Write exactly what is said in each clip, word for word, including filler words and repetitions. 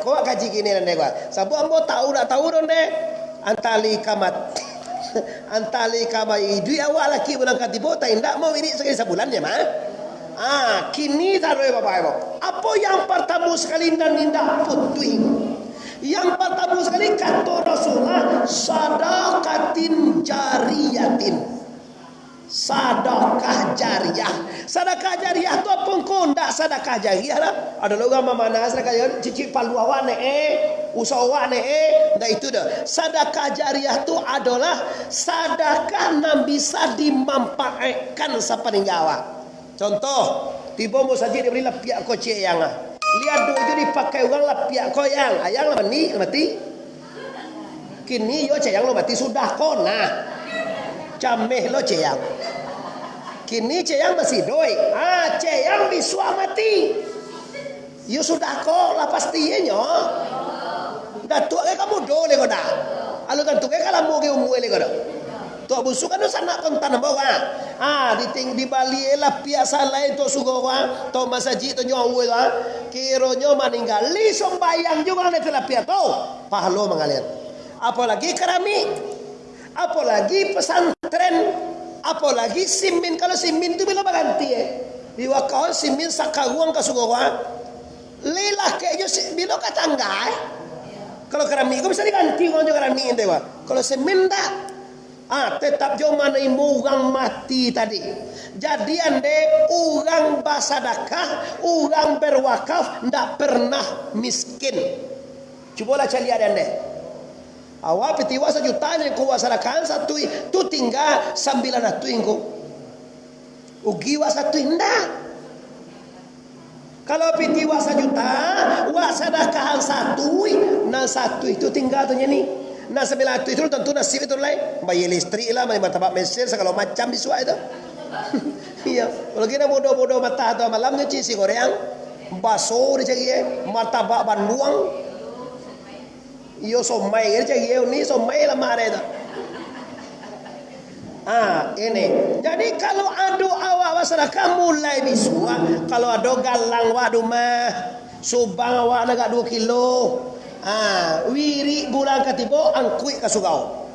Ko awak kaji kini, Ronde, ko. Sabab ambo tahu dak tahu, Ronde. Antali kamat. Antali kamai iduik awak laki bulan katibo, tak indak mau iduik sakali sabulan, ya, mah? Ah, kini taruih, Bapak Ibu. Apa yang pertama sekali nan indak putuih? Yang pertama sekali, kata Rasulullah, sadaqatin jariyatin. Sadakah jariah. Sadakah jariah tu apo ngko? Ndak sadakah jariah lah. Ado lo urang mamanah sadakah jariah, cicik palu awak ne, eh, usaha awak ne, eh. Ndak itu doh. Sadakah jariah tu adolah sadakah nan bisa dimanfaatkan sapaningga awak. Contoh, tibo musajik dibali lapiak ko cayang ah. Liado jo dipakai urang lapiak ko, ayang. Ayang lah mani, lah mati. Kini yo cayang lo mati sudah ko nah. Cameh lo cayang. Kini cayang masih iduik. Ah, cayang bisuak mati. Yo sudah ko lah pastinyo. Datuak ge ka mudo le ko dah. Alun tantu ge ka lamo ge umua le ko dah. Tuak Busu kan tu sanak kontan ambo, ha. Ah, diting-, dibali lah piak salai tu sugo, ha. Tu masajik tu nyo awal, ha. Kironyo maningga. Li sumbayang juo lah di lapiak tu. Pahalo mangalir. Apolagi keramik. Apolagi pesantren. Apolagi simin. Kalau simin tu bilo baganti, eh. Di wakau simin sakaruang ka sugo, ha. Li lah kek jo si-, bilo ka tangga, eh. Kalau keramik ko bisa diganti urang jo keramik tu, ha. Kalau simin ndak. Ah, tetap jo manarimo urang mati tadi. Jadi, ande, urang basadakah, urang berwakaf, ndak pernah miskin. Cubolah caliak dek ande. Awak pitih wak sajuta, ko wak sadakahan satuih, tu tingga sambilan ratuih ko. Ugi wak satuih, ndak. Kalau pitih wak sajuta, wak sadakahan satuih, nan satuih tu tingga tu nyo ni. Nan sambilan ratuih tu tantu nasib itu lai. Bayar listrik lah, bayar martabak Mesir, sagalo macam bisuak itu. Iyo, kalau kini bodoh-bodoh mata tu malam tu cik si goreang, baso dicari, eh, martabak banduang. Iyo, somai kan cari, iyo, ni somai lamak dek tu. Ah, ini. Jadi, kalau ado awak basadakah mulai bisuak, kalau ado galang awak di rumah, subang awak agak duo kilo, ah, wirik bulan katibo, angkuik ka surau.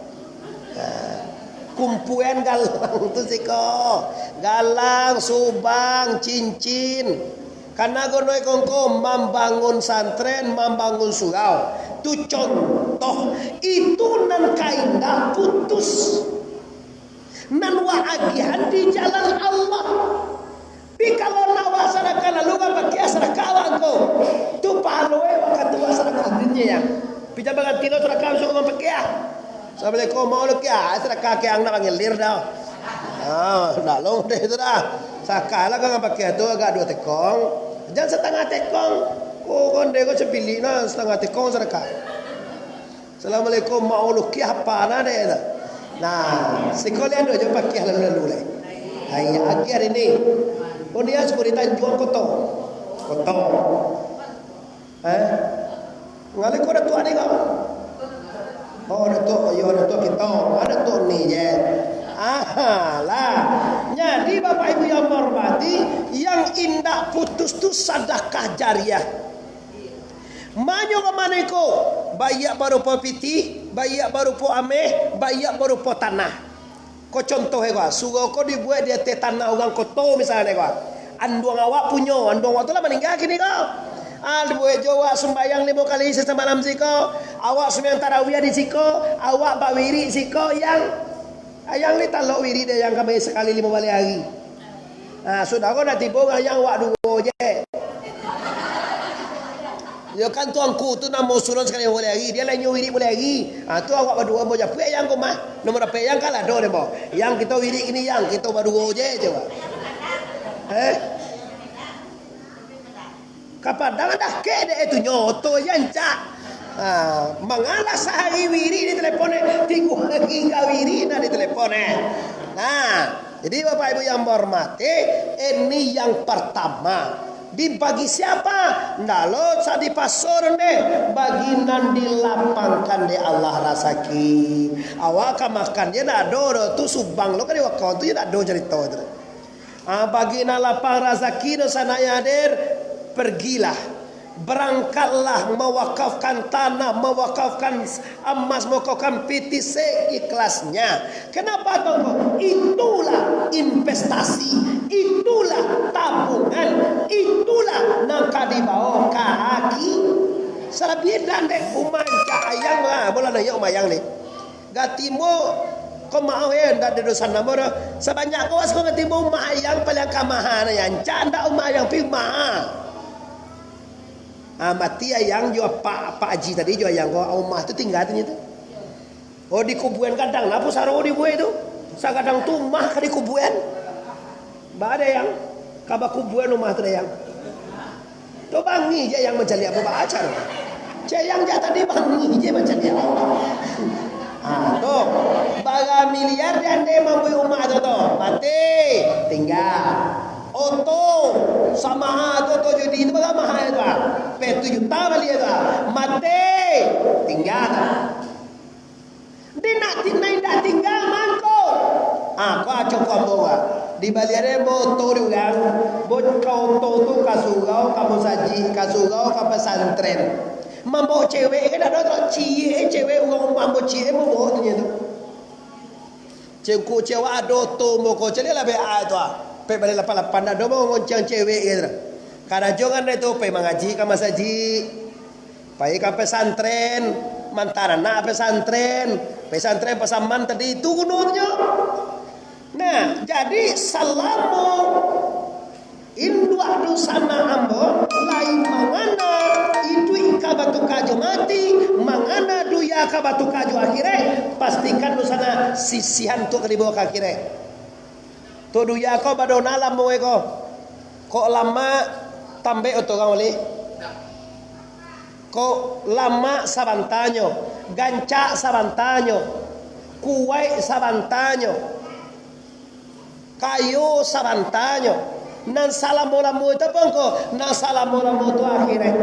Ah, kumpuan galang tu siko. Galang, subang, cincin. Karano gono iko ngko mambangun santren, mambangun surau. Tu contoh, itu nan ka indak putus. Nan wak agiahan di jalan Allah. Tapi kalau nak wak sadakah lalu ka pakiah sadakah wak ngko. Tu pahalo e wak katuak sadakah dunia. Pijam baganti lo sadakah masuak ka pakiah. Assalamualaikum, mau lo kiah, sadakah kiah nak pangilir dah. Ah, nak lo deh tu dah. Sadakah lah ka pakiah tu agak duo tekong. Jan satangah tekong. Ko konde ko sabilik nah satangah tekong sadakah. Assalamualaikum, mau lo kiah apa nah deh tu. Nah, siko lai ado jo pakiah lalu-lalu lai. Hai, agiah ini. Ko dia suku di Tanjuang Koto. Koto. Eh? Ngalih ko Datuak ni ko? Oh, Datuak, yo Datuak kito. Ah, Datuak ni je. Aha, lah. Jadi, Bapak Ibu yang menghormati, yang indak putus tu sadakah jariah. Manyo ka mano iko? Baiak barupo pitih, baiak barupo ameh, baiak barupo tanah. Ko contoh e ko, surau ko dibuek di ateh tanah urang koto misalnyo ko. Anduang awak punyo, anduang awak tu lah maningga kini ko. Ah, dibuek jo awak sumbayang limo kali sasamalam siko, awak sumbayang tarawih di siko, awak bawirik siko, yang, yang ni talok wirik dek yang kami sakali limo baleh ari. Ah, sudah ko nak tibo urang yang awak duo je. Yo kan tuanku tu namo surau sakali limo baleh ari, dia lah inyo wirik baleh ari. Ah, tu awak baduo ambo japuik yang ko mah. Nomor dapek yang kalah do deh, Bo. Yang kito wirik ini yang kito baduo je, coba. Eh? Ka Padang dakek dek itu nyoto je, ancak. Ha, mangalah sahari wirik di telepon eh, tigo hari ka wirik nah di telepon eh. Nah, jadi Bapak Ibu yang menghormati, ini yang pertama. Dibagi siapa? Ndak lo sa dipaso deh. Bagi nan dilapangkan dek Allah rasaki. Awak ka makan je ndak ado doh. Tu subang lo ka diwakon tu je ndak ado carito tu. Ah, bagi nan lapang rasaki doh sanak yang hadir, pergilah. Berangkatlah mewakafkan tanah, mewakafkan emas, mewakafkan piti seikhlasnya. Kenapa, Tongko? Itulah investasi, itulah tabungan, itulah nan ka dibawa ka aki. Salabiah dek umah ancak ayang, ha, bola naiak umah ayang ni. Gatimo, ko maoh, eh, ndak ado dosa namo doh. Sabanyak ko siko gatimo umah ayang paliang kamahan, ya, ancak ndak umah ayang pi umah. Ah, mati ayang jo apak, apak aji tadi jo ayang ko, umah tu tingga tu nyo tu. Oh, di kubuan gadang lah pusaro dibuek tu. Sagadang tu umah ka di kubuan. Ba ado ayang, ka bakubuan umah tu ado ayang. Tu bangi je ayang mancaliak apo baaca tu. Cek ayang jak tadi bangi je mancaliak. Ah, tu. Bara miliar dek ande mambuek umah tu, tu. Mati, tingga. Oto, sama tu, oto judi tu bara mahal tu, ah. Pe tu juta bali tu, ah. Mati, tingga. Di nak ti-, nan indak tingga mangko. Ah, ko aco ko ambo, ah. Dibali ade moto di urang, bo-, ka oto tu ka surau, ka musajik, ka surau, ka pesantren. Mambao cewek kan ado tu, ciek cewek urang rumah ambo ciek mambao tu nyo tu. Cengku cewek ado oto moko caliak lah be ai tu ah. Pek balik lapan-lapan ado mau ngoncang cewek gitu. Karajo kan tu, pai mangaji ka masajik. Pai ka pesantren, mantan anak pesantren, pesantren Pasaman tadi itu gunonyo. Nah, jadi salamo induak dunsanak ambo lai mangana iduik ka batuka jo mati, mangana dunia ka batuka jo akhirat, pastikan dunsanak sisihan tu ka dibawa ka akhirat. Tu dunia ko badona lamo ko. Kok lamak, tambek oto urang ulih. Kok lamak sabantanyo, gancak sabantanyo, kuaik sabantanyo, kayo sabantanyo. Nan salamo-lamo itu apo ko? Nan salamo-lamo tu akhirat.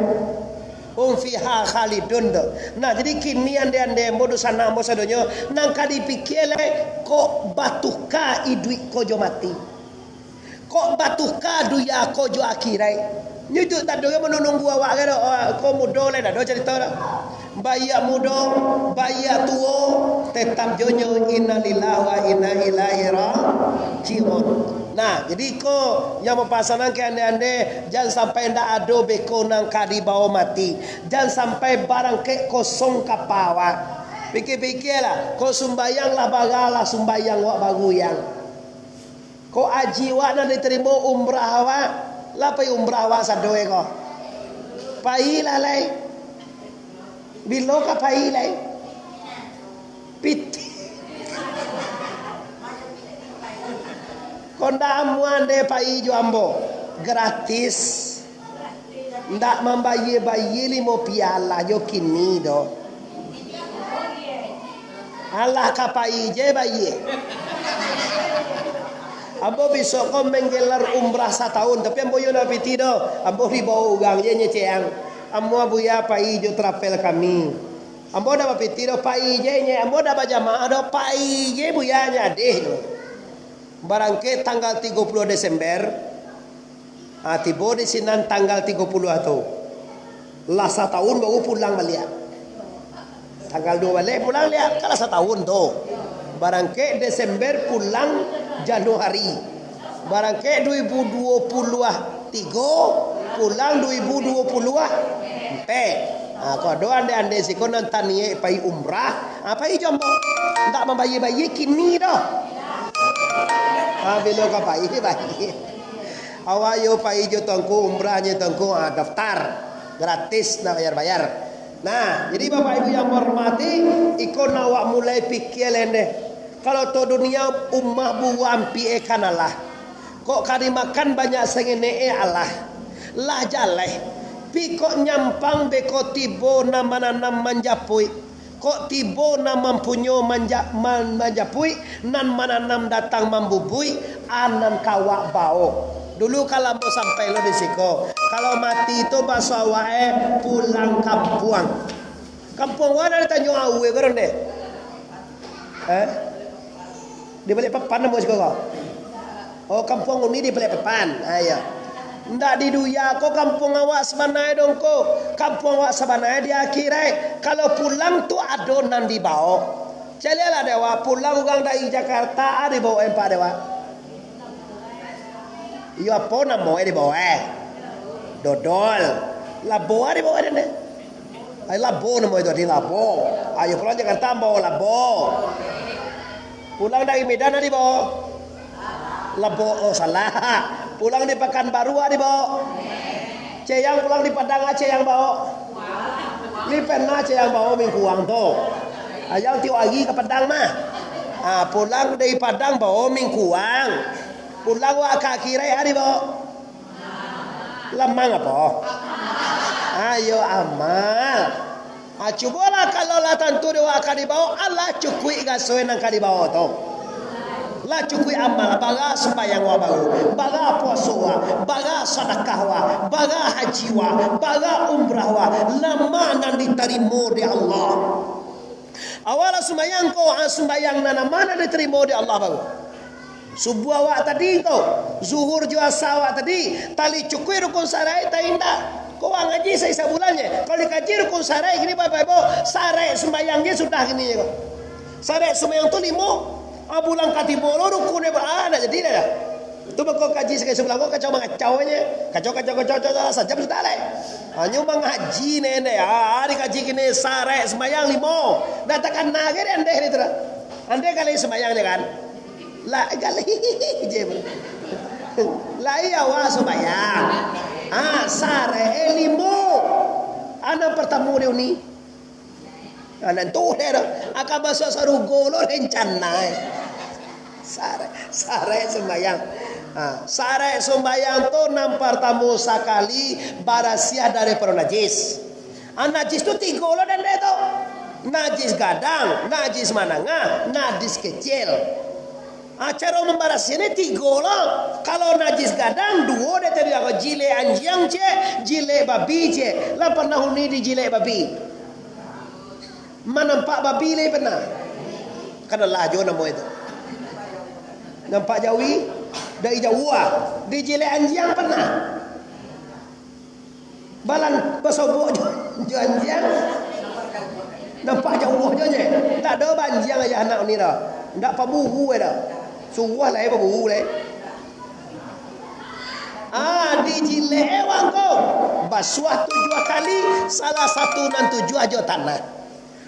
Hum fiha khalidun tu. Nah, jadi kini ande-ande ambo dunsanak ambo sadonyo, nan ka dipikia lai, kok batuka iduik ko jo mati. Kok batuka dunia ko jo akhirat. Nyo tu tando kan manunggu awak kan, oh, ko mudo lai, dah do carito dah. Baiak mudo, baiak tuo, tetap jo nyo innalillahi wa inna ilaihi raji'un. Nah, jadi ko yang mapasanan ka ande-ande, jan sampai ndak ado beko nan ka dibawa mati. Jan sampai barangkek kosong kapa awak. Pikia-pikia lah, ko sumbayang lah bara lah sumbayang wak baru yang. Ko aji wak nan ditarimo umrah wak, lah pai umrah wak sado e ko. Pai lah lai. Bilo ka pai lai? Piti. Ko ndak amuah nde pai jo ambo. Gratis. Ndak mambayie-bayie limo pialah jo kini doh. Alah ka pai je bayie. Ambo bisuak ko manggelar umrah satahun, tapi ambo iyo ndak piti doh. Ambo dibawa urang je nyeceang. Amuah buya pai jo travel kami. Ambo ndak bapiti doh, pai je nye. Ambo ndak bajamaah doh, pai je buya nyadeh tu. Barangkek tanggal tigo puluah Desember, ah, tibo di sinan tanggal tigo puluah tu. Lah satahun baru pulang baliak. Tanggal duo baleh pulang liak, kan lah satahun tu. Barangkek Desember pulang Januari. Barangkek dua ribu dua puluh tigo, pulang dua ribu dua puluh ampek. Ha, ko ado ande-ande siko nan taniek pai umrah, ha, pai jo ambo. Ndak mambayie-bayie kini doh. Ha, bilo ka pai, bayie. Awak yo pai jo tuangku umrahnyo tuangku, ha, daftar. Gratis, ndak bayar-bayar. Nah, jadi Bapak Ibu yang hormati, iko nak awak mulai pikia lai ndeh. Kalau tu dunia umah buah ampia e kan alah. Kok ka dimakan banyak sangenek e alah. Lah jaleh. Pi kok nyampang beko tibo nan mananam manjapuik. Kok tibo nan mampunyo manja-, man-, manjapuik, nan mananam datang mambubuik, a nan ka awak bao. Dulu kalau ambo sampai lo di siko. Kalau mati tu baso awak e pulang kampuang. Kampuang wak nan ditanyo awe ko ronde. Eh? Di Balikpapan namo siko ko? Oh, kampuang uni di Balikpapan. Ah, iyo. Ndak di dunia ko kampuang awak sabananyo dong ko. Kampuang awak sabananyo di akhirat. Kalau pulang tu ado nan dibaok. Caliaklah dek awak, pulang urang dari Jakarta, a dibaok empa dek awak. Iyo, apo namo e dibaok e? Dodol. Labo a dibaok e dek. Ai, labo namo itu di labo. Ayo pulang Jakarta baok labo. Pulang dari Medan a dibaok. Labo, oh, salah. Pulang di Pakanbaru a dibaok. Ceyang pulang di Padang a ceyang baok. Ni pernah ceyang baok mingkuang tu. Ayang tiok ari ka Padang mah. Ah, pulang dari Padang baok mingkuang. Pulang wak ka akhirat a dibaok. Lamang apo? Ayo amal. Ah, cubolah, kalau lah tantu dek wak ka dibaok, alah cukuik raso nan ka dibaok tu. Lah cukuik amal, bara sumbayang wak baru, bara puaso wak, bara sadakah wak, bara haji wak, bara umrah wak, lama nan ditarimo dek Allah. Awak lah sumbayang ko, ah, sumbayang nan amal nan ditarimo dek Allah baru. Subuah awak tadi ko, zuhur jo asa awak tadi, tali cukuik rukun saraik, ta indak. Ko awak ngaji sa-, sabulan je. Kalau dikaji rukun saraik kini, Bapak Ibu, saraik sumbayang je sudah kini ko. Saraik sumbayang tu limo. Ah, bulan ka tibo lo rukun e, ah, ndak jadi dah. Tu bako kaji sakali sabulan ko kacau mangacau je. Kacau, kacau, kacau, kacau, sajam sudah lai. Hanyo mangaji nene. Ah, dikaji kini saraik sumbayang limo. Ndak takana ge dek andeh tu dah. Andeh kali sumbayang je kan. Lah, gali je. Lai awak sumbayang. Ah, saraik limo. Anak pertamo di uni. Ah, nan tu deh tu. Akan masuak sarugo lo rencana. Saraik, saraik sumbayang. Ah, saraik sumbayang tu nan pertamo sakali barasiah daripado najis. Ah, najis tu tigo lo dek andeh tu. Najis gadang, najis manangah, najis kecil. Ah, caro mambarasiahnyo tigo lo. Kalau najis gadang, duo dek tadi, jilek anjiang ciek, jilek babi ciek. Lah pernah uni dijilek babi? Manampak babi lai pernah? Kan alah juo namo itu. Nampak jawi dari jauah. Dijilek anjiang pernah? Balan basobok jo, jo anjiang. Nampak jauah jo je. Ndak ado banjiang ayah anak ni dah. Ndak paburu dah. Suruah lai paburu lai. Ah, dijilek e wak ko. Basuah tujuah kali, salah satu nan tujuah jo tanah.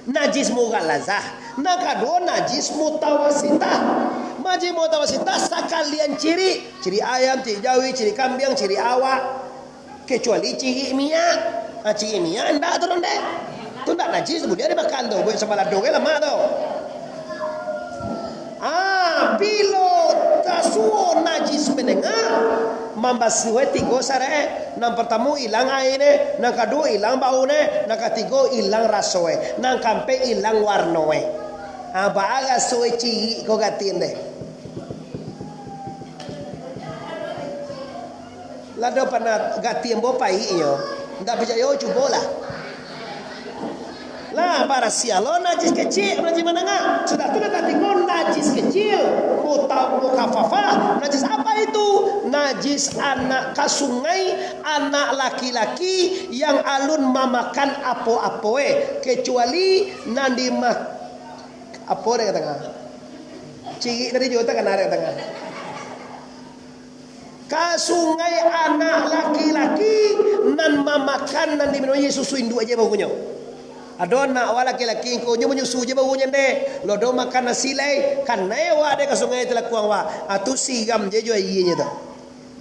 Najis mughalazah. Nan kaduo, najis mutawasitah. Najis mutawasitah sakalian cirik. Cirik ayam, cirik jawi, cirik kambiang, cirik awak. Kecuali cirik minyak. Ah, cirik minyak indak tu, dek. Tu indak najis, buliah dimakan tu. Buek sabalado ge lamak tu. Ah, bilo tasuo najis manangah, mambasuah tigo saraik. Nan partamo ilang aia ne, nan kaduo ilang bau ne, nan katigo ilang raso e, nan kaampek ilang warno e. Ah, baa raso e cirik ko gatin deh. Lah ado pernah gati ambo paik inyo? Ndak picayo, cubolah. Lah, barasiah lo najis kecil, najis manangah. Sudah tu lah tadi ko najis kecil, muta-, mukhafafah. Najis apa itu? Najis anak ka sungai, anak laki-laki yang alun mamakan apo-apo e, kecuali nan di ma-, apo dek katangah? Cirik tadi juo takana dek katangah. Ka sungai anak laki-laki nan mamakan nan diminum e susu induak je bahunyo. Ado anak awak laki-laki ko nyo manyusu je bahunyo ndeh. Lo do makan nasi lai, kanai awak dek ka sungai talakuang awak. Ah, tu siram je jo aia nyo tu.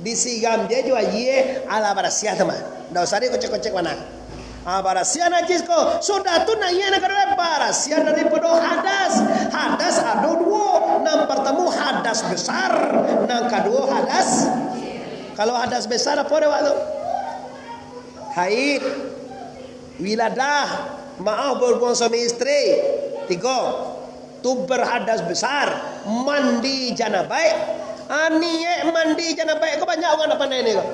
Disiram je jo aia, alah barasiah tu mah. Ndak usah dikocek-kocek bana. Ah, barasiah najis ko. Sudah tu, nan nan kaduo, barasiah daripado hadas. Hadas ado duo. Nan partamo hadas besar, nan kaduo hadas. Kalau hadas besar apo dek awak tu? Haid, wiladah, maoh, bahubuangan suami istri. Tigo. Tu berhadas besar, mandi janabaik. Ah, niaik mandi janabaik ko banyak urang ndak pandai ni ko.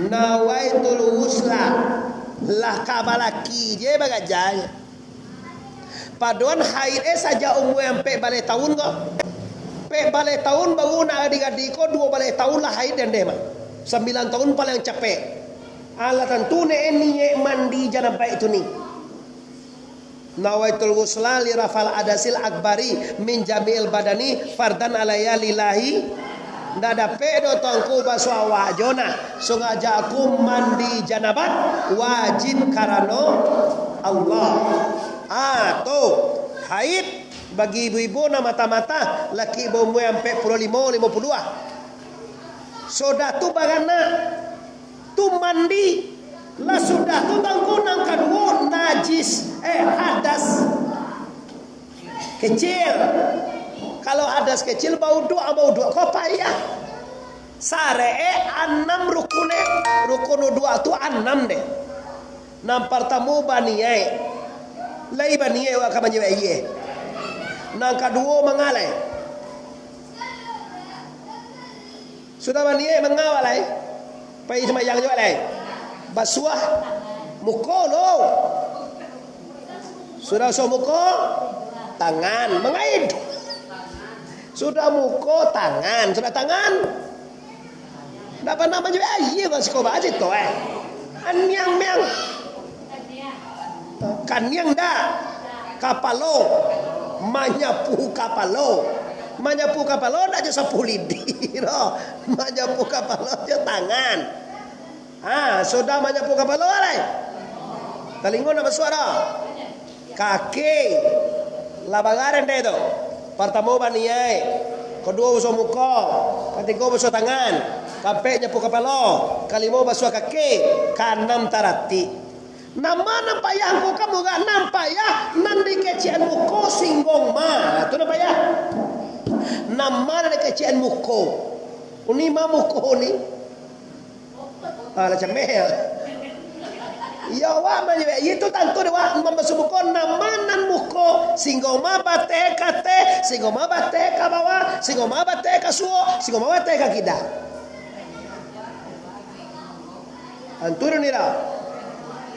Nawaitul ghusla, lah ka balaki je bagajanyo. Padoan haid e sajak umua ampek baleh taun ko. Ampek baleh taun baru nak gadi-gadi ko, duo baleh taun lah haid dek andeh mah. Sambilan tahun paling capek. Alah tantu ne niaik mandi janabaik tu ni. Nawaitul ghusla li rafal adasil akbari min jami'il badani fardan alaiya lillahi. Ndak dapek doh tu angku basuah awak jo nah. Sangaja aku mandi janabat wajib karano Allah. Ah, tu. Haid bagi ibu-ibu nan matah-matah, laki baumua ampek puluah limo, limo puluah. Sudah tu baranak, tu mandi. Lah sudah tu tangku nan kaduo najis, eh, hadas kecil. Kalau hadas kecil bauduak, bauduak ko payah. Sarek anam rukun, eh. Rukun uduak tu anam deh. Nan partamo baniaik. Lai baniaik wak ka manjawek aia. Nan kaduo mangalai. Sudah baniaik mangawak lai. Pai sumbayang juo lai. Basuah muko lo. Sudah basuah muko, tangan mangain. Sudah muko, tangan. Sudah tangan, ndak panah manjawek aia bang siko baa cito eh. Aniang meang. Kaniang dak? Kapalo. Manyapu kapalo. Manyapu kapalo dak jo sapu lidi doh. Manyapu kapalo jo tangan. Ha, sudah manyapu kapalo lai. Talingo ndak basuah doh. Kaki. Lah bara deh tu. Partamo baniaik. Kaduo basuah muko. Katigo basuah tangan. Kaampek nyapu kapalo. Kalimo basuah kaki. Kaanam taratik. Nan ma nan payah angku ka murah, nan payah nan dikecekan muko singgong ma. Tu nan payah. Nan ma nan dikecekan muko. Uni ma muko ni. Ah, lah cameh ya. Ya, wak manjawek. Itu tantu deh, wak mambasuah muko. Nan ma nan muko. Singgong ma bateh kateh. Singgong ma bateh ka bawah. Singgong ma bateh ka suok. Singgong ma bateh ka kida. Antu ni lah.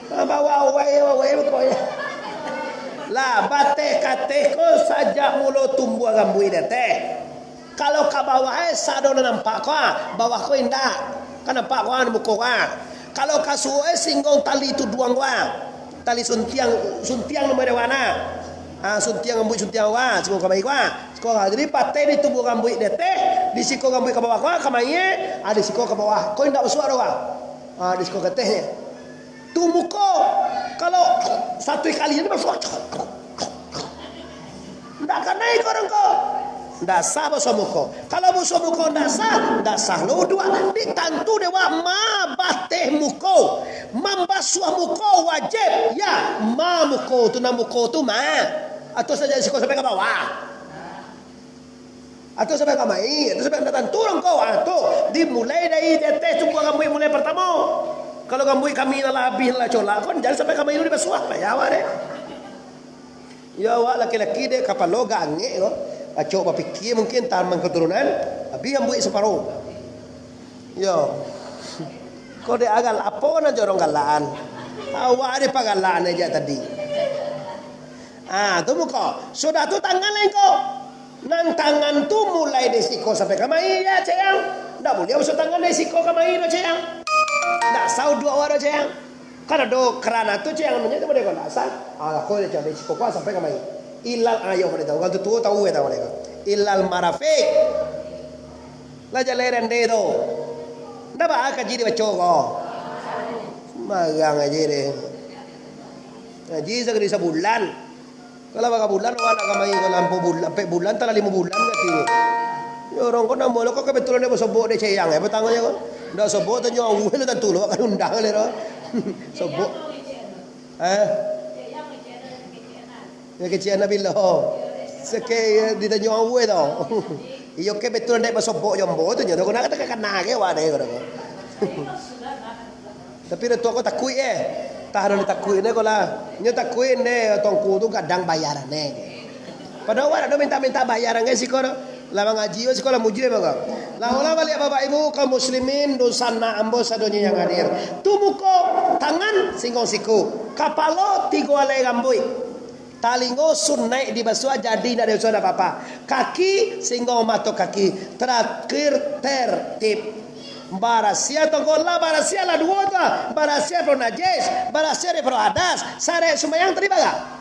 Ah, bawah awai, awai, pokoknya. Lah, bateh kateh ko sajak mulo tumbuah rambuik di ateh. Kalau ka bawah, eh, sado nan nampak ko, ah. Bawah ko indak. Kan nampak ko, ah, muko ko, ah. Kalau ka suok, eh, singgong tali tuduang ko, ah. Tali suntiang, suntiang namo dewan, ah. Ah, suntiang rambuik suntiang ko, ah. Singgong kamari ko, ah. Siko, ah. Jadi, bateh di tumbuah rambuik di ateh, di siko rambuik ka bawah ko, ah, kamari, eh. Ah, di siko ka bawah. Ko indak basuak doh, ah. Ah, di siko ka ateh, eh. Tu muko. Kalau satu kali jadi basuah. Ndak kanai ko urang ko. Ndak sah basuah muko. Kalau basuah muko ndak sah, ndak sah lo uduak. Di tantu deh wak ma bateh muko. Mambasuah muko wajib. Ya, ma muko tu, nan muko tu ma. Atau saja siko sampai ka bawah. Atau sampai kamari, atau sampai ndak tantu urang ko. Ah, tu, dimulai dari di ateh tumbuah rambuik mulai partamo. Kalau rambuik kami nan lah abih, nan lah colak, kon jan sampai kamari dulu dibasuah, payah awak deh. Yo, awak laki-laki dek kapalo gangek ko. Acok bapikia mungkin taman katurunan, abih rambuik saparo. Yo. Ko dek agal, apo nan jorong galaan? Awak dek pagalaan aja tadi. Ah, tu muko. Sudah tu tangan lai ko. Nan tangan tu mulai dari siko sampai kamari, ya, Cayang. Ndak buliah basuah tangan dari siko kamari doh, Cayang. Ndak sah uduak awak doh, Cayang. Kan ado karana tu, Cayang, namanya tu model ko ndak sah. Ah, ko dari siko ko sampai kamari. Ilal ayo pada tahu, kan tu tuo tahu ya tahu mereka. Ilal marafiq. Lah jalai rende tu. Ndak baa kaji dibaco ko. Marang aja deh. Ngaji sakali sabulan. Kalau bara bulan, awak nak kamari, kalau ampo bulan, ampek bulan, talah limo bulan katinyo. Yo, urang ko namo lo ko kebetulan dia basobok dek Cayang, eh, batanyo ko. Ndak sobok, tanyo awak lo tantu lo, kan undang le lo. Sobok. Eh? Ya kecil anak bilo. Seke ditanyo awak tu. Iyo kebetulan dek basobok jo ambo tu nyo, tu kena kata kena ke awak dek ko. Tapi dah tu aku takuik eh. Tah dah takuik ne ko lah. Nyo takuik ne tongku tu gadang bayaran ne. Padahal awak ado minta-minta bayaran kan siko tu. Lah mangaji yo siko lah mujue mako. Lah ulah baliak bapak ibu kaum muslimin dunsanak ambo sadonyo yang hadir. Tu muko, tangan, singgong siku. Kapalo tigo alai rambuik. Talingo sunaik dibasuah, jadi indak dibasuah, indak apa-apa. Kaki, singgong mato kaki. Terakhir tertib. Barasiah tu ko, lah barasiah lah duo tu, ah. Barasiah dari najis, barasiah dari hadas. Saraik sumbayang tadi bara?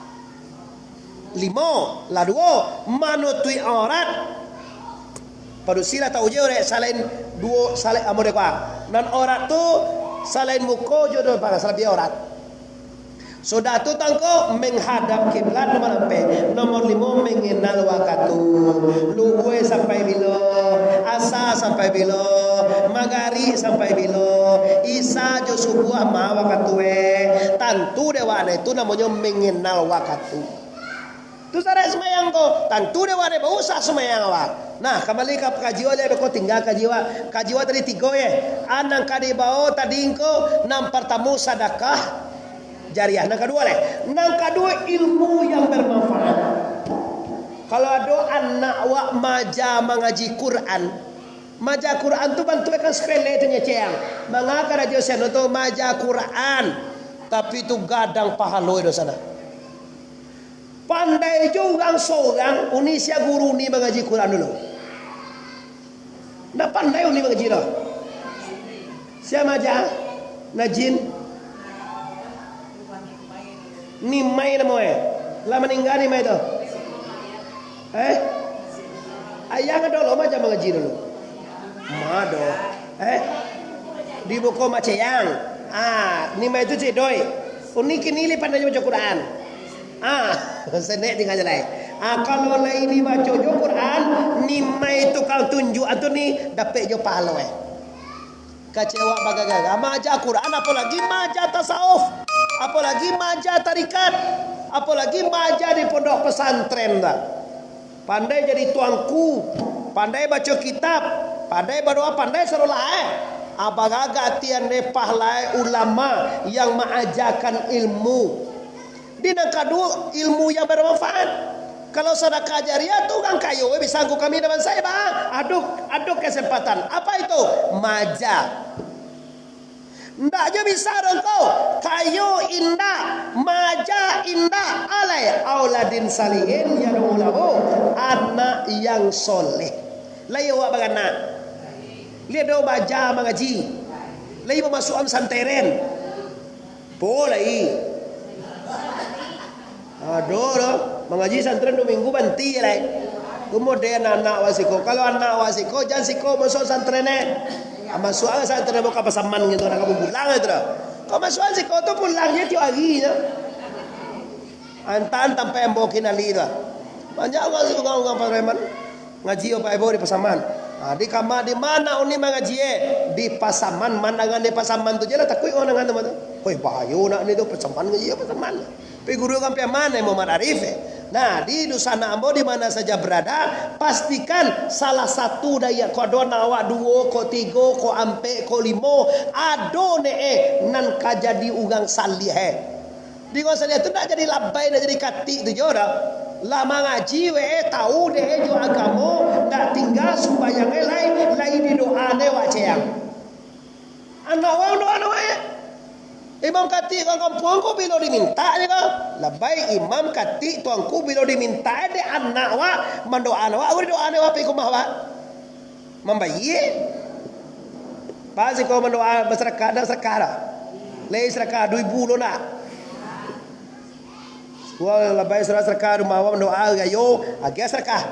Limo, lah duo, manutuik aurat. Padusi lah tau je urek salain duo, salain ambo dek kuah. Nan aurat tu salain muko jo do, salabiah aurat. Sudah tu tangko menghadap kiblat nomor ampek, nomor limo mengenal wakatu. Lubua sampai bilo, asa sampai bilo, magari sampai bilo, isa jo subuah ma wakatu eh. Tantu dek wak itu namonyo mengenal wakatu. Tu saraik sumbayang ko, tantu dek wak dek bausah sumbayang awak. Nah, kambali ka kaji wak, liek ko tingga kaji wak. Kaji wak tadi tigo ye. A nan ka dibao tadi ko, nan partamo sadakah jariah. Nan kaduo lai. Nan kaduo ilmu yang bermanfaat. Kalau ado anak wak maaja mangaji Quran, maaja Quran tu bantuak kan sepele tu nyeceng. Manga karajo sinan tu maaja Quran, tapi tu gadang pahalo do sana. Pandai jo urang sorang, uni sia guru ni mangaji Quran dulu. Ndak pandai uni mangaji doh. Sia maaja? Najin. Nimai namo eh. Lah maningga Nimai tu. Eh? Ayang ado lo maaja mangaji dulu. Ma ado. Eh? Di buku Maceyang. Ah, Nimai tu cik doi. Uni kini lai pandai baco Quran. Ah, senek tingga je lai. Ah, kalau lai dibaco jo Quran, Nimai tukang tunjuak tu ni dapek jo pahalo eh. Kecek wak bagaga-gaga maaja Quran, apolagi maaja tasawuf, apolagi maaja tarikat, apolagi maaja di pondok pesantren tu. Pandai jadi tuanku, pandai baco kitab, pandai badoa, pandai sarolah eh. Abah gagah tian depah lai ulama yang maajakan ilmu. Di nan kaduo, ilmu yang bermanfaat. Kalau sadakah jariah tu urang kayo, eh, bisa angku kami daman saya, bah. Ado, ado kesempatan. Apa itu? Maaja. Ndak jo bisa doh engkau, kayo indak, maaja indak, alai auladin salihin yad'u lahu, anak yang soleh. Lai awak baranak. Lai ado maaja mangaji. Lai bamasuakan santeren. Po lai. Ado doh, mangaji santren duo minggu banti lai. Kemudian anak wak siko, kalau anak wak siko, jan siko masuak santren eh. Ah, masuak santren bukan pasaman gitu, nak kamu pulang itu doh. Kau masuak siko tu pulang je tiap hari je. Antaan sampai ambo kinali tu. Banyak urang, urang, urang pareman. Ngaji Bapak Ibu di Pasaman. Ha, di kama, di ma uni mangaji eh? Di Pasaman, mandangan di Pasaman tu je lah, takuik urang dangan tu mah tu. Hoi, bahayo nak ni tu, Pasaman ngaji, Pasaman. Tapi guru kan pian mano, Muhammad Arif eh? Nah, di dunsanak ambo di mana saja berada, pastikan salah satu dari ko ado anak awak duo, ko tigo, ko ampek, ko limo, ado ne eh, nan ka jadi urang salih eh. Di urang salih tu ndak jadi labai, ndak jadi katik tu jo doh. Lah mangaji weh, tau deh jo agamo, ndak tingga sumbayang eh lai, lai didoa deh wak ceyang. Anak wak doa, anak wak eh. Imam katik urang kampuang ko bilo dimintak je ko. Labai imam katik tuangku bilo dimintak eh dek anak wak, mandoa anak wak, awak didoa anak wak pai ka rumah wak. Mambayie. Pas iko mandoa basadakah, ndak sadakah dah. Lai sadakah duo ribu lo ndak? Wah, labai sadakah, sadakah rumah awak mandoa, gayo, agiah sadakah.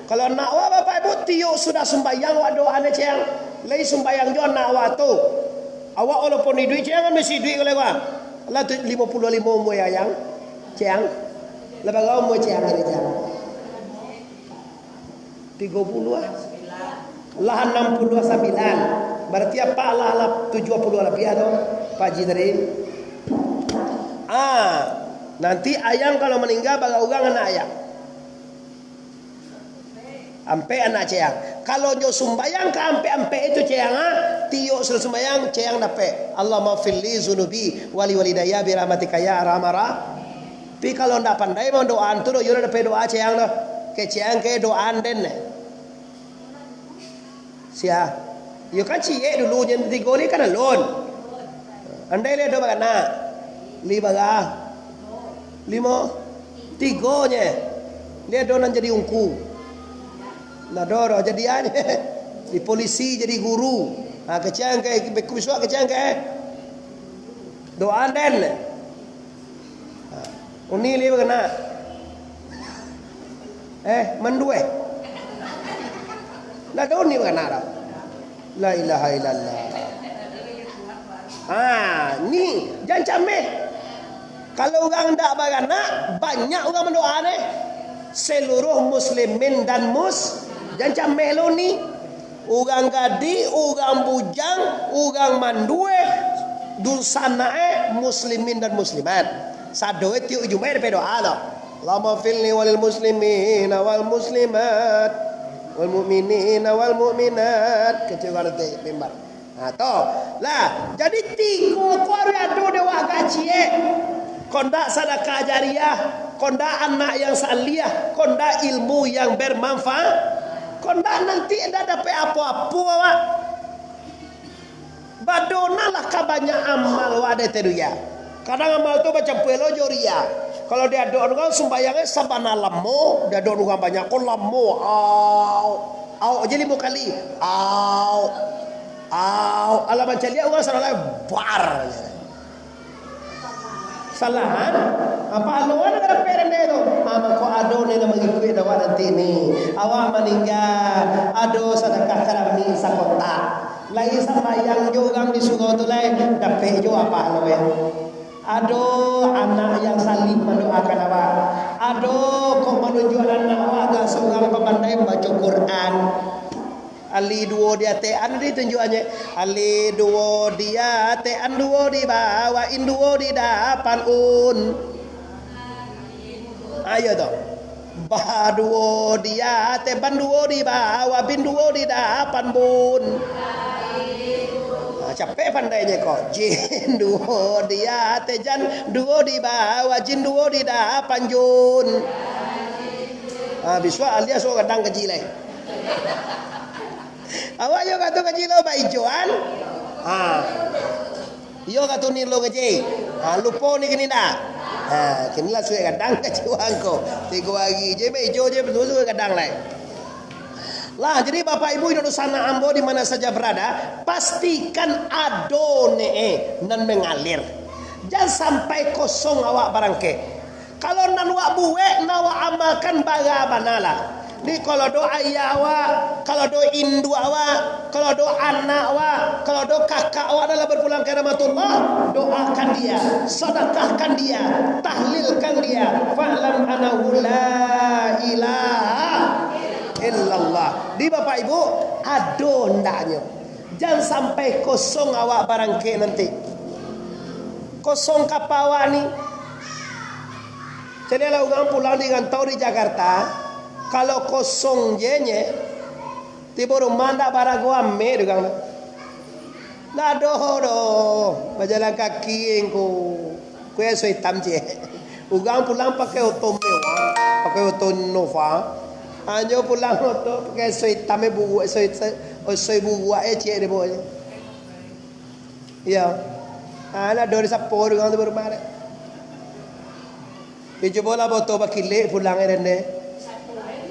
Kalau anak awak, Bapak Ibu, tiok sudah sumbayang, awak doa ne ceyang. Lai sumbayang jo anak awak tu. Awak walaupun iduik ceyang, kan masih iduik kalau awak. Lah tu limo puluah limo umua ayang. Ceyang. Lah bara umua ceyang ini, ceyang? Tigo puluah ah. Lah anam puluah sambilan. Bararti apak lah, lah tujuah puluah labiah tu, Pak Haji tadi. Ah, nanti ayang kalau maningga, bara urang anak ayang? Ampek anak ceyang. Kalau nyo sumbayang ka ampek-ampek itu ceyang, ah, tiok sudah sumbayang, ceyang dapek. Allahummaghfirli dzunubi wa li walidayya bi rahmatika ya arhamar rah-. Tapi kalau ndak pandai mandoaan tu doh, iyo ndak dapek doa ceyang doh. Kecek ceyang ke doaan den. Sia. Iyo kan ciek dulu, nyo tigo ni kan alun. Andai lai ado baranak. Lai bara? Limo. Tigo nye. Lai ado nan jadi ungku. Ndak ado doh, jadi a nye. Di polisi, jadi guru. Ha, kecek angkek, bisuak kecek angkek, eh. Doa den. Ha, uni lai bakana. Eh, mandueh. Ndak ado uni bakana doh. La ilaha illallah. Ha, ni, jan cameh. Kalau urang ndak baranak, banyak urang mandoa neh. Seluruh muslimin dan mus-, jan cameh lo ni. Urang gadih, urang bujang, urang mandueh, dunsanak e, muslimin dan muslimat. Sado e tiok Jumaik dapek doa lo. Allahumma filni walil muslimin wal muslimat, wal mu'minin wal mu'minat. Kecek urang nanti mimbar. Ha, to. Lah, jadi tigo ko harus ado dek awak gaji, eh. Kok ndak sadakah jariah, kok ndak anak yang salih, kok ndak ilmu yang bermanfaat, kok ndak nanti ndak dapek apo-apo awak. Badonalah ka banyak amal awak di ateh dunia. Kadang amal tu bacampua lo jo riya. Kalau di adok urang sumbayang e sabana lamo, di adok urang banyak ko lamo. Au. Au je limo kali. Au. Au. Alah mancaliak urang salah bar. Salahan. Apa anu ada dapat rende tu? Ah, mako ado ni lah mangikuik awak nanti ni. Awak maningga, ado sadakah karami sakotak. Lai sambayang jo urang di surau tu lai, dapek jo apo lo, eh. Ado anak yang salih mandoakan awak. Ado kok manunjuak anak awak ka surang pamandai mambaco Quran. Alih duo di ateh an ditunjuakannyo. Alih duo di ateh an, duo di bawah in, duo di dapan un. Ayo tu. Ba duo di ateh, ban duo di bawah, bin duo di dapan bun. Ha, capek pandainyo ko. Jin duo di ateh, jan duo di bawah, jin duo di dapan jun. Ha, bisuak alias suruah gadang kaji lai. Awak yo kato kaji lo baijoan. Ha. Iyo kato ni lo kaji. Ha, lupo ni kini ndak? Ha, kini lah suek gadang kaji wangko. Tigo hari je baijo je batua suek gadang lai. Lah, jadi Bapak Ibu inyo dunsanak ambo di mana saja berada, pastikan ado ne, eh, nan mengalir. Jan sampai kosong awak barangkek. Kalau nan wak buek, nan wak amalkan bara bana lah. Ni kalau do ayah awak, kalau do induak awak, kalau do anak awak, kalau do kakak awak nan lah berpulang ka rahmatullah, doakan dia, sedekahkan dia, tahlilkan dia. Fa'lam annahu la ilaha illallah. Di Bapak Ibu, ado ndaknyo. Jan sampai kosong awak barangkek nanti. Kosong kapa awak ni. Jadi, kalau urang pulang di rantau di Jakarta, kalau kosong je nye, tibo rumah ndak barago ame dek urang tu. Ndak ado doh, bajalan kaki engko. Kue so itam ciek. Urang pulang pakai oto mewah, pakai oto Innova. Anyo pulang oto pakai so itam e buruak, so, so, so buruak e ciek dek bawah. Iyo. Ah, ndak ado disapo dek urang tu barumah dek. Yo, cubolah boto bakilek pulang, eh, dende.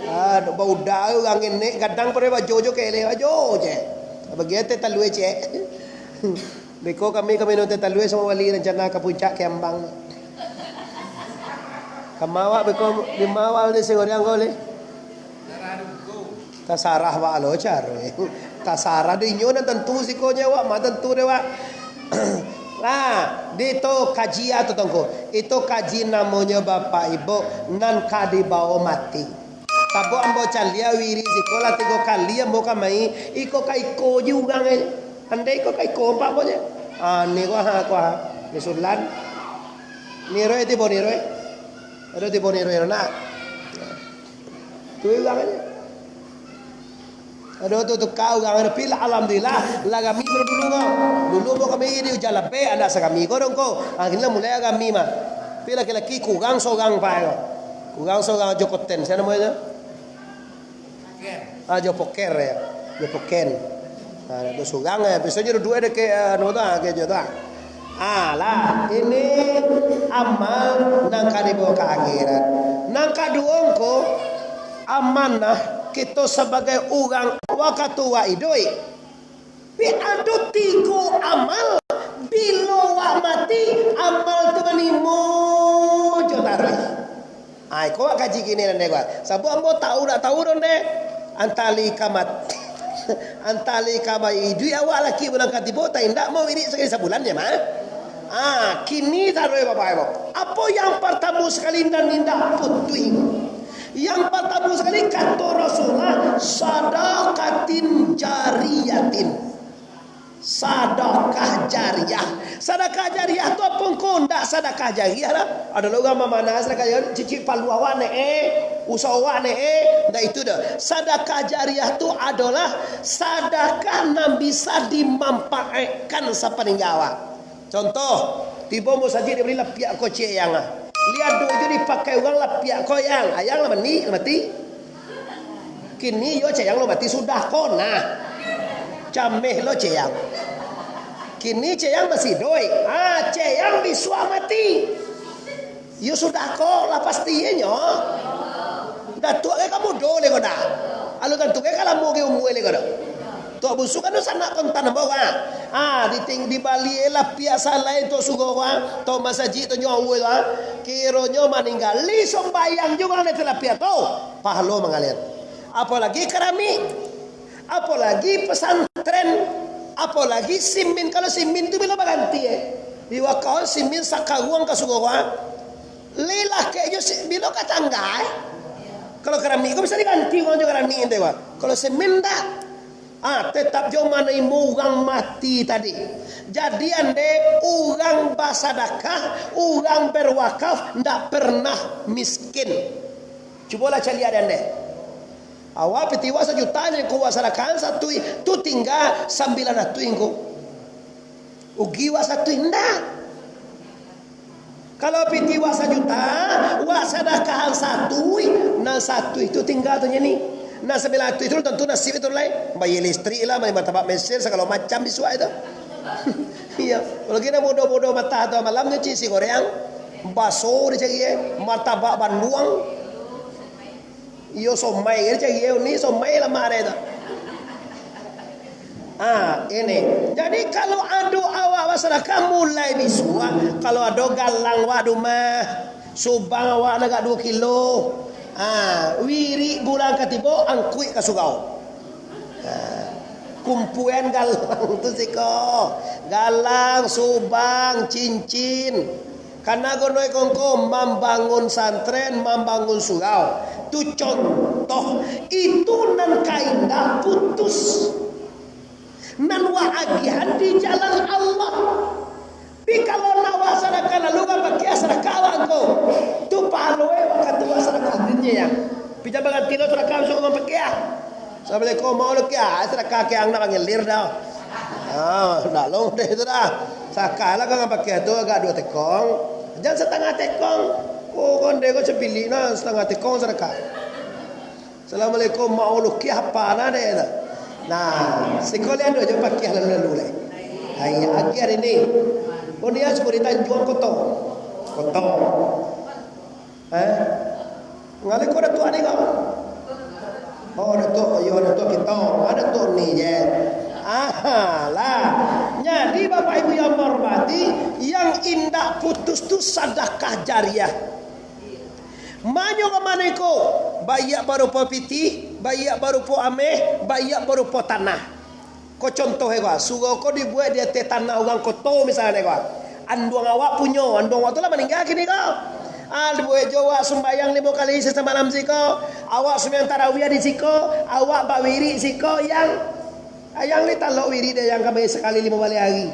Ah, bauda urang ngenek, gadang pado bajo jo kelek, bajo je. Bagian teh talue ciek. Beko kami, kami nonton talue samo wali rencana ka puncak Kiambang. Kama awak beko, di ma awak ni sing urang ko leh? Tasarah wak lo caro. Tasarah dek inyo nan tantu siko nyo wak, ma tantu dek wak. Nah, di tu kaji atau tongko. Itu kaji namonyo Bapak Ibu nan ka dibawo mati. Sabab ambo caliak wiri siko lah tigo kali ambo kamari, iko ka iko je urang e. Andai iko ka iko ampak ambo je. Ah, ni ko ha, ko ha. Ni Sulan. Ni Roy tibo ni Roy. Ado tibo ni Roy nak. Tu urang aja. Ado tu tuka urang, tapi lah, alhamdulillah, lah rami dulu, dulu ko. Dulu ko kami di Ujan Lapeh, anak sarami ko dong ko. Ah, kini lah mulai rami mah. Tapi laki-laki kurang sorang, Pak, ko. Kurang sorang, Jokoten, sia namonyo tu? Ah, Jopoker, yo. Jopoken. Ah, ado surang, eh. Biasonyo duduak dek, eh, anu tu, ah, kejo tu, ah. Ah, lah, ini amal nan ka dibawa ka akhirat. Nan kaduo ko, amanah kito sabagai urang wakatu wak iduik. Tapi ado tigo amal, bilo wak mati, amal tu manimo jo taruih. Ai, ko wak kaji kini nan deh, ko. Sabab ambo tahu dak tahu don deh. Antali ka mati. Antali ka mati. Iduik awak laki bulan katibo, tak indak mau iduik sakali sabulan je, mah. Ah, kini taruih, Bapak Ibu. Apo yang partamo sakali nan indak putuih? Yang partamo sakali, kato Rasulullah, sadaqatin jariyatin. Sadakah jariah. Sadakah jariah tu apo ngko? Ndak sadakah jariah lah. Ado lo urang mamanah sadakah jariah, cicik paluah awak ne, eh, usaha awak ne, eh. Ndak itu doh. Sadakah jariah tu adolah sadakah nan bisa dimanfaatkan sapaningga awak. Contoh, tibo musajik dibali lapiak ko cayang ah. Liado jo dipakai urang lapiak ko, ayang. Ayang lah mani, lah mati. Kini yo cayang lo mati sudah ko nah. Cameh lo cayang. Kini cayang masih iduik. Ah, cayang bisuak mati. Yo sudah ko lah pasti inyo. Datuak ke ka mudo le ko dah. Alun tantu ke ka lamo ke umua le ko dah. Tuak Busu kan tu sanak kontan ambo, ha. Ah, diting-, dibali lah piak salai tu sugo, ha. Tu masajik tu nyo awal, ha. Kironyo maningga. Li sumbayang juo lah di lapiak tu. Pahalo mangalir. Apolagi keramik. Apolagi pesantren. Apolagi simin. Kalau simin tu bilo baganti, eh. Di wakau simin sakaruang ka sugo, ha. Li lah kek jo si-, bilo ka tangga, eh. Kalau keramik ko bisa diganti urang jo keramik tu, ha. Kalau simin ndak. Ah, tetap jo manarimo urang mati tadi. Jadi, andeh urang basadakah, urang berwakaf, ndak pernah miskin. Cubolah caliak deh, andeh. Awak pitih wak sajuta, nan ko wak sadakahan satuih, tu tingga sambilan ratuih ko. Ugi wak satuih, ndak. Kalau pitih wak sajuta, wak sadakahan satuih, nan satuih tu tingga tu nyo ni. Nan sambilan ratuih tu tantu nasib itu lai. Bayar listrik lah, bayar martabak Mesir, sagalo macam bisuak itu. Iyo, kalau kini bodoh-bodoh mata tu malam tu, cisi goreng, baso dicari, eh, martabak banduang. Iyo, somai kan cari, iyo, ni somai lamak deh tu. Ah, ini. Jadi, kalau ado awak basadakah mulai bisuak, kalau ado galang awak di rumah, subang awak agak duo kilo, ah, wirik bulan katibo, angkuik ka surau. Ah, kumpuan galang tu siko. Galang, subang, cincin. Karena gono iko ngko mambangun santren, mambangun surau. Tu contoh, itu nan ka indak putus. Nan wak agiahan di jalan Allah. Tapi kalau nak wak sadakah lalu ka pakai sadakah wak ngko. Tu pahalo e wak katuak sadakah dunia. Pijam baganti lo sadakah masuk rumah pakai. Assalamualaikum, mau lo kia? Sadakah kia nak pangilir dah. Ah, nak lo deh tu dah. Sadakah lah kau pakai tu agak dua tekong. Jangan setengah tekong. Oh, kau ndeh kau sebilik nah, setengah tekong sadakah. Assalamualaikum, mau lo kia apa nah deh tu. Nah, sekolah tu je pakai lalu-lalu leh. Hai, agiah ini. Oh, dia suku di Tanjuang Koto. Koto. Eh? Ngalih ko Datuak ni ko? Oh, Datuak, iyo, Datuak kito. Ah, Datuak ni je. Aha, lah. Jadi, Bapak Ibu yang menghormati, yang indak putus tu sadakah jariah. Manyo ka mano iko? Baiak barupo pitih, baiak barupo ameh, baiak barupo tanah. Ko contoh e ko, surau ko dibuek di ateh tanah urang koto misalnyo ko. Anduang awak punyo, anduang awak tu lah maningga kini ko. Ah, dibuek jo awak sumbayang limo kali sasamalam siko. Awak sumbayang tarawih di siko, awak bawirik siko, yang, yang ni talok wirik deh, yang kami sakali limo baleh ari.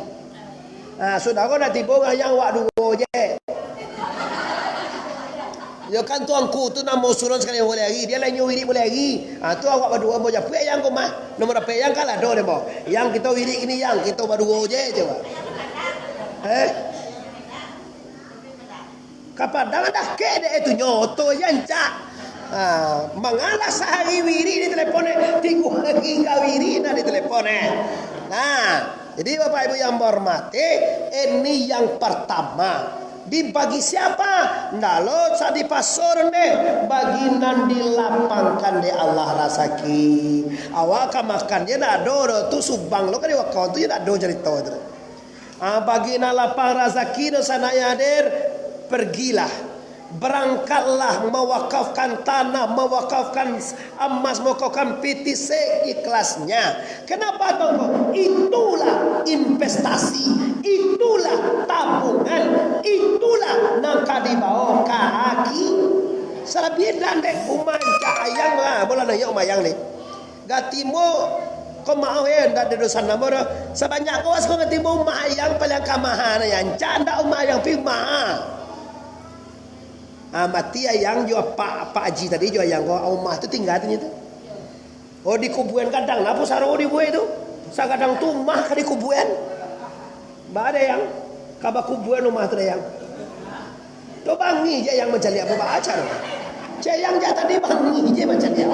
Ah, sudah ko nak tibo urang yang awak duo je. Yo kan tu angku tu namo surun sakali limo baleh ari, dia lah inyo wirik baleh ari. Ah, tu awak baduo ambo japuik yang ko mah. Nomor dapek yang kalah do deh, ambo. Yang kito wirik ini yang kito baduo je, coba. Eh? Ka Padang dah kek dek itu nyoto je ancak. Ah, mangalah sahari wirik di telepon eh, tigo hari ka wirik nah di telepon eh. Nah, jadi Bapak Ibu yang menghormati, ini yang pertama. Dibagi siapa? Ndak lo sa dipaso doh, ndeh. Bagi nan dilapangkan dek Allah rasaki. Awak ka makan je ndak ado doh, tu subang lo ka diwakau tu je ndak ado carito tu. Ah, bagi nan lapang rasaki doh sanak yang hadir, pergilah. Berangkatlah mewakafkan tanah, mewakafkan emas, mewakafkan piti seikhlasnya. Kenapa, Tongko? Itulah investasi, itulah tabungan, itulah nan ka dibawa ka aki. Salabiah dan dek umah ancak ayang lah, bola naiak umah ayang ni. Gatimo, ko maoh ya, ndak ada dosa namo doh. Sabanyak ko, ko gatimo umah ayang paling kamahan ya, ancak ndak umah ayang pi umah. Ah, mati ayang jo apak, apak Aji tadi jo ayang ko, umah tu tingga tu nyo tu. Oh, di kubuan gadang lah pusaro dibuek tu. Sagadang tu umah ka di kubuan. Ba dayang, ka bakubuan umah tu dayang. Tu bangi je ayang mancaliak apo baaca tu. Cek ayang jak tadi bangi je mancaliak.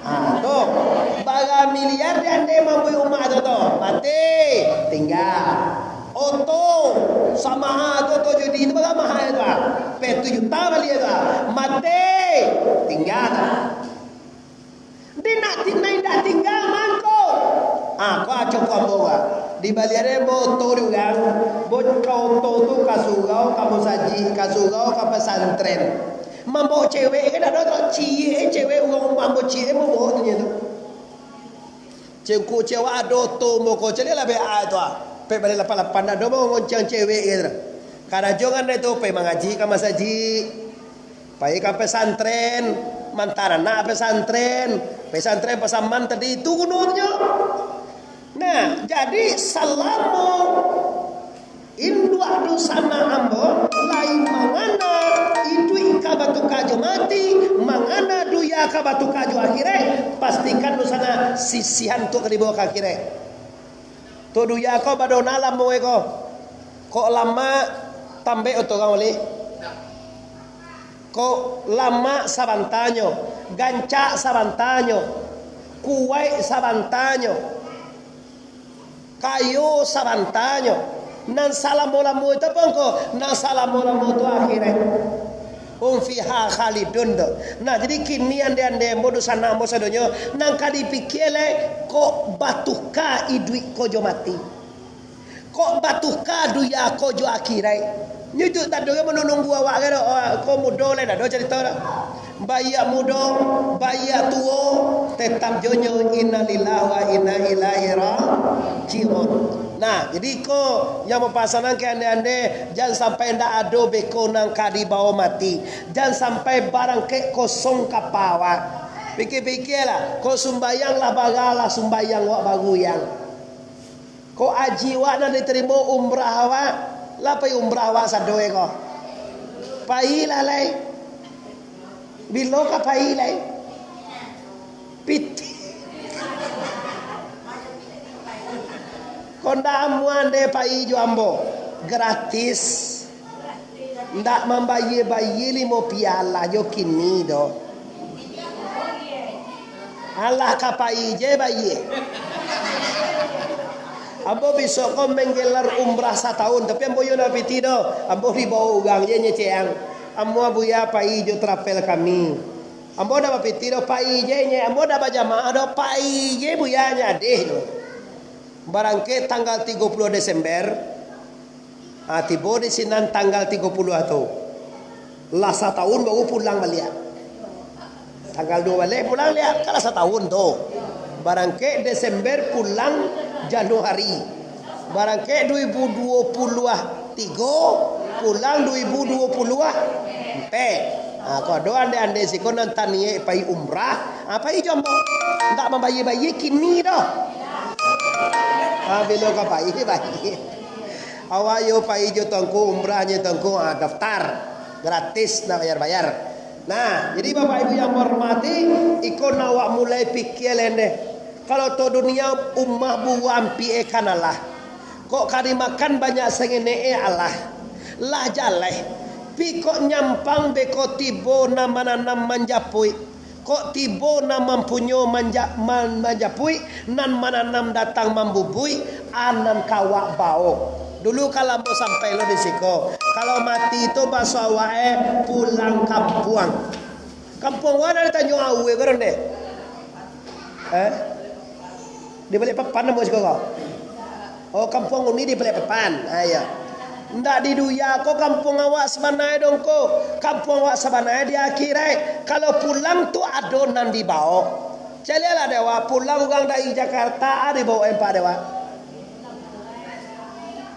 Ah, tu. Bara miliar di ande mambuek umah tu tu. Mati, tingga. Oto, sama tu oto judi tu bara mahal tu ah. Pe tu juta bali tu ah. Mati, tingga tu. Di nak ti-, nan indak tingga mangko. Ah, ko aco ko ambo ka. Dibali ade moto di urang. Bo ka oto tu ka surau, ka musajik, ka surau, ka pesantren. Mambaok cewek kan ado tu, ciek cewek urang mambaok ciek mambaok tu nyo tu. Cengku cewek ado oto moko caliak lah be ai tu ah. Pek bali lapan-lapan ado mau ngoncang cewek gitu. Karajo kan tu pai mangaji ka masajik. Pai ka pesantren, mantan anak pesantren, pesantren Pasaman tadi itu gunonyo. Nah, jadi salamo induak dunsanak ambo lai mangana iduik ka batuka jo mati, mangana dunia ka batuka jo akhirat, pastikan dunsanak sisihan tu ka dibawa ka akhirat. Tu dunia ko badona lamo ko. Kok lamak, tambek oto urang ulih. Kok lamak sabantanyo, gancak sabantanyo, kuwaik sabantanyo, kayo sabantanyo. Nan salamo-lamo itu apo ko? Nan salamo-lamo tu akhirat. Hum fiha khalidun tu. Nah, jadi kini ande-ande ambo, dunsanak ambo sadonyo, nan ka dipikia lai, kok batuka iduik ko jo mati. Kok batuka dunia ko jo akhirat. Nyo tu tando kan manunggu awak kan, oh, ko mudo lai, dah do carito dah. Baiak mudo, baiak tuo, tetap jo nyo innalillahi wa inna ilaihi raji'un. Nah, jadi ko yang mapasanan ka ande-ande, jan sampai ndak ado beko nan ka dibawa mati. Jan sampai barangkek kosong kapa awak. Pikia-pikialah, ko sumbayang lah bara lah sumbayang wak baru yang. Ko aji wak nan ditarimo umrah wak, lah pai umrah wak sado e ko. Pai lah lai. Bilo ka pai lai? Piti. Ko ndak amuah nde pai jo ambo. Gratis. Ndak mambayie-bayie limo pialah jo kini doh. Alah ka pai je bayie. Ambo bisuak ko manggelar umrah satahun, tapi ambo iyo ndak piti doh. Ambo dibawa urang je nyeceang. Amuah buya pai jo travel kami. Ambo ndak bapiti doh, pai je nye. Ambo ndak bajamaah doh, pai je buya nyadeh tu. Barangkek tanggal tigo puluah Desember, ah, tibo di sinan tanggal tigo puluah tu. Lah satahun baru pulang baliak. Tanggal duo baleh pulang liak, kan lah satahun tu. Barangkek Desember pulang Januari. Barangkek dua ribu dua puluh tiga, pulang dua ribu dua puluh empat. Ha, ko ado ande-ande siko nan taniek pai umrah, ha, pai jo ambo. Ndak mambayie-bayie kini doh. Ha, bilo ka pai, pai. Awak yo pai jo Tuanku, umrahnyo Tuanku, ha, daftar. Gratis, ndak bayar-bayar. Nah, jadi Bapak Ibu yang menghormati, iko nak awak mulai pikia lai ndeh. Kalau tu dunia umah buah ampia e kan alah. Kok ka dimakan banyak sangenek e alah. Lah jaleh. Pi kok nyampang beko tibo nan mananam manjapuik. Kok tibo nan mampunyo manja-, man-, manjapuik, nan mananam datang mambubuik, a nan ka awak bao. Dulu kan lamo sampai lo di siko. Kalau mati tu baso awak, eh, pulang kampuang. Kampuang wak nan ditanyo awe ko deh. Eh? Di Balikpapan namo siko ko? Oh, kampuang uni di Balikpapan. Ah, iyo. Ndak di Duya ko kampuang awak sabananyo dong ko. Kampuang awak sabananyo di akhirat. Kalau pulang tu ado nan dibaok. Caliaklah dek awak, pulang urang dari Jakarta, ah, dibaok empa dek awak.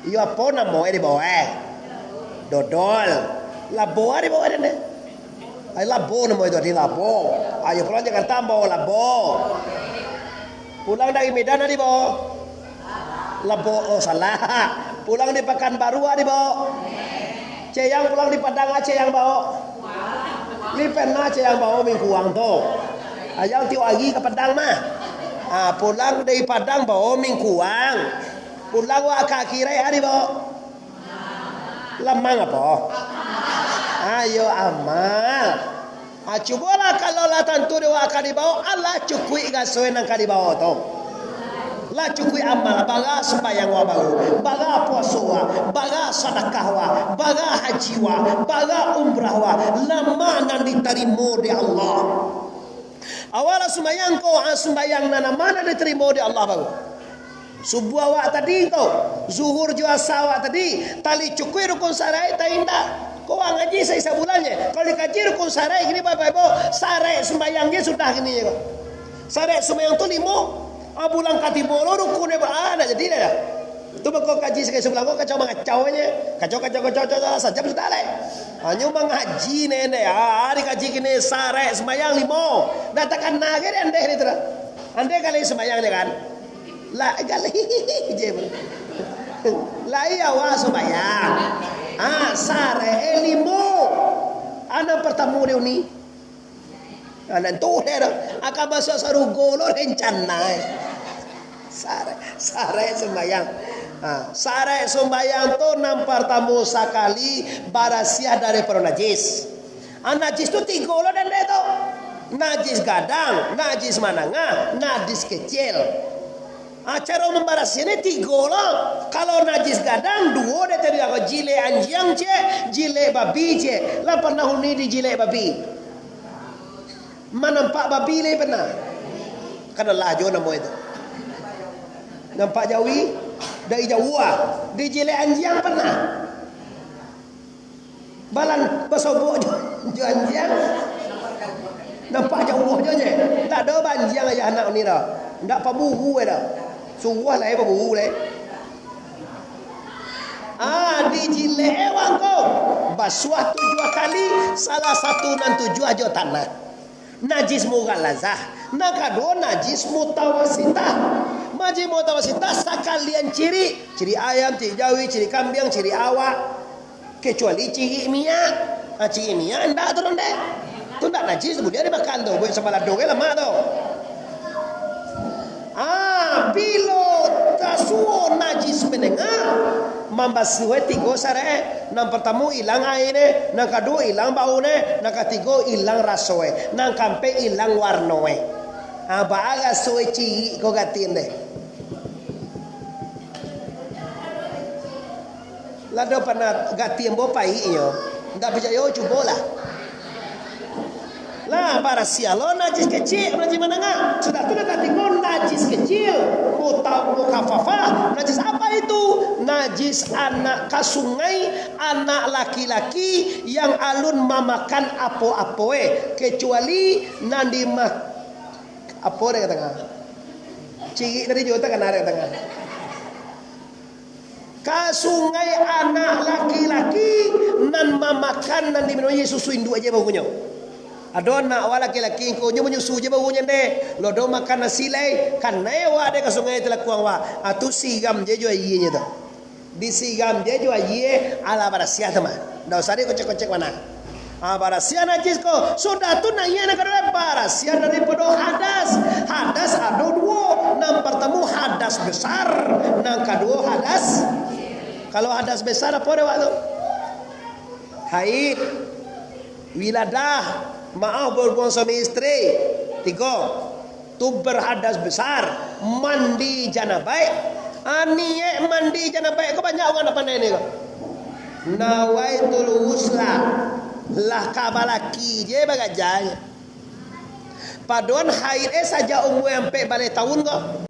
Iyo, apo namo e dibaok, eh? Dodol. Labo a dibaok den, eh? Ai, labo namo itu tadi, labo. Ayo pulang Jakarta, bawa labo. Pulang dari Medan, a dibaok? Labo, oh, salah. Pulang di Pakanbaru, a dibaok? Ceyang pulang di Padang, a ceyang baok? Ni pernah ceyang baok mingkuang tu. Ayang tiok hari ka Padang mah. Ah, pulang dari Padang baok mingkuang. Pulang wak ka akhirat, a dibaok? Lamang apo? Ayo amal. Ah, cubolah, kalau lah tantu dek wak ka dibaok, alah cukuik gaso nan ka dibaok tu. Lah cukuik amal, bara sumbayang wak baru, bara puaso wak, bara sadakah wak, bara haji wak, bara umrah wak, nan ma nan ditarimo dek Allah. Awak lah sumbayang ko, ah, sumbayang nan ma nan ditarimo dek Allah baru. Subuah awak tadi ko, zuhur jo asa awak tadi, tali cukuik rukun saraik, ta indak. Ko wak ngaji sa-, sabulan je. Kalau dikaji rukun saraik kini, Bapak Ibu, saraik sumbayang je sudah kini ko. Saraik sumbayang tu limo, ah, bulan katibo lo rukun dia, ah, ndak jadi dah. Tu bako kaji sakali sabulan ko kacau mangacau je. Kacau, kacau, kacau, kacau, sajam sudah lai. Hanyo mangaji nene, ah, dikaji kini saraik sumbayang limo. Ndak takana ge dek andeh ni tu dah. Andeh kali sumbayang je kan. Lah, gali je. Lai awak sumbayang. Ah, saraik limo. Anak pertamo dia ni. Ah, nan tu deh tu. Akan masuak sarugo lo rencana, eh. Saraik, saraik sumbayang. Ah, saraik sumbayang tu nan partamo sakali barasiah daripado najis. Ah, najis tu tigo lo dendek tu. Najis gadang, najis manangah, najis kecil. Ah, caro mambarasiahnyo tigo lo. Kalau najis gadang, duo dek tadi, jilek anjiang ciek, jilek babi ciek. Lah parnah uni dijilek babi? Manampak babi lai parnah? Kan alah jo namo itu. Nampak jawi dari jauah. Dijilek anjiang parnah? Balan basobok jo, jo anjiang. Nampak jauah jo je. Ndak ado ba anjiang ayah anak ni dah. Ndak paburu ai dah. Suruah lai paburu lai. Ah, dijilek e wak ko. Basuah tujuah kali, salah satu nan tujuah jo tanah. Najis mughalazah. Nan kaduo najis mutawasitah. Najis mutawasitah sakalian cirik. Cirik ayam, cirik jawi, cirik kambiang, cirik awak. Kecuali cirik minyak. Ha, cirik minyak indak tu, Ronde. Tu indak najis, buliah dimakan tu. Buek samba lado kan lamak tu. Ah, bilo tasuo najis manangah, mambasuah tigo saraik. Nan partamo ilang aia ne, nan kaduo ilang bau ne, nan katigo ilang raso e, nan kaampek ilang warno e. Ah, baa raso e cirik ko gatin deh. Lah ado panah gati ambo paik inyo. Ndak picayo, cubolah. Lah, barasiah lo najis kecik, najis manangah. Sudah tu lah tadi ko najis kecil, muta-, mukhafafah. Najis apa itu? Najis anak ka sungai, anak laki-laki yang alun mamakan apo-apo e, kecuali nan di ma-, apo dek ka tangah. Cirik tadi juo takana dek ka tangah. Ka sungai anak laki-laki nan mamakan, nan diminum je susu induak aja bahunyo. Ado anak awak laki-laki ko nyo manyusu je bahunyo ndeh. Lo do makan nasi lai, kanai awak dek ka sungai talakuang awak. Ah, tu siram je jo aia nyo tu. Disiram je jo aia, alah barasiah tu mah. Ndak usah dikocek-kocek bana. Ah, barasiah najis ko. Sudah tu, nan iyo nan kaduo, barasiah daripado hadas. Hadas ado duo. Nan partamo hadas besar, nan kaduo hadas. Kalau hadas besar apo dek awak tu? Haid, wiladah, maoh, bahubuang suami istri. Tigo. Tu berhadas besar, mandi janabaik, Ah, niaik mandi janabaik ko banyak urang ndak pandai ni ko. Nawaitul ghusla, lah ka balaki je bagajanyo. Padoan haid eh sajak umua ampek baleh taun ko.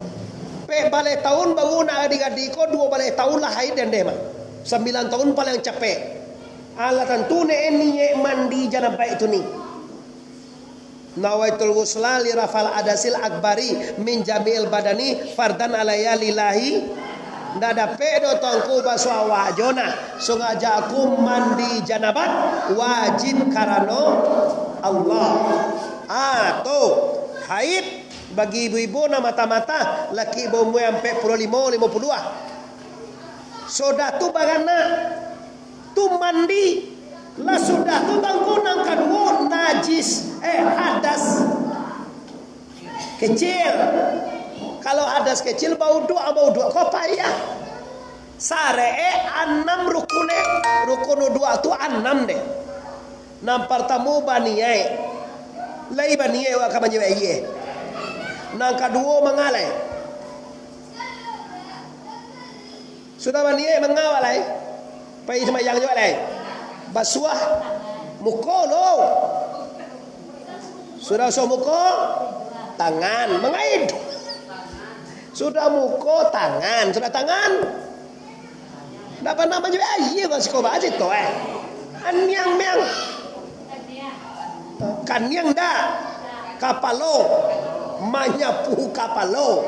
Ampek baleh taun baru nak gadi-gadi ko, duo baleh taun lah haid den deh mah. Sambilan taun paling capek. Alah tantu ne niaik mandi janabaik tu ni. Nawaitul ghusla li rafal adasil akbari min jami'il badani fardan alaiya lillahi. Ndak dapek doh tu angku basuah awak jo nah. Sangaja aku mandi janabat wajib karano Allah. Ah, tu. Haid bagi ibu-ibu nan matah-matah, laki baumua ampek puluah limo, limo puluah ah. Sudah tu baranak. Tu mandi. Lah sudah tu tangku nan kaduo najis, eh, hadas kecil. Kalau hadas kecil bauduak, bauduak ko payah. Sarek eh anam rukun eh. Rukun uduak tu anam deh. Nan partamo baniaik. Lai baniaik wak ka manjawek aia. Nan kaduo mangalai. Sudah baniaik manga wak lai. Pai sumbayang jo wak lai. Basuah muko lo. Sudah basuah muko, tangan. Mangaid. Sudah muko, tangan. Sudah tangan. Ndak panah manjawek aia bang siko ba cito eh. Aniang meang. Kaniang ndak? Kapalo. Manyapu kapalo.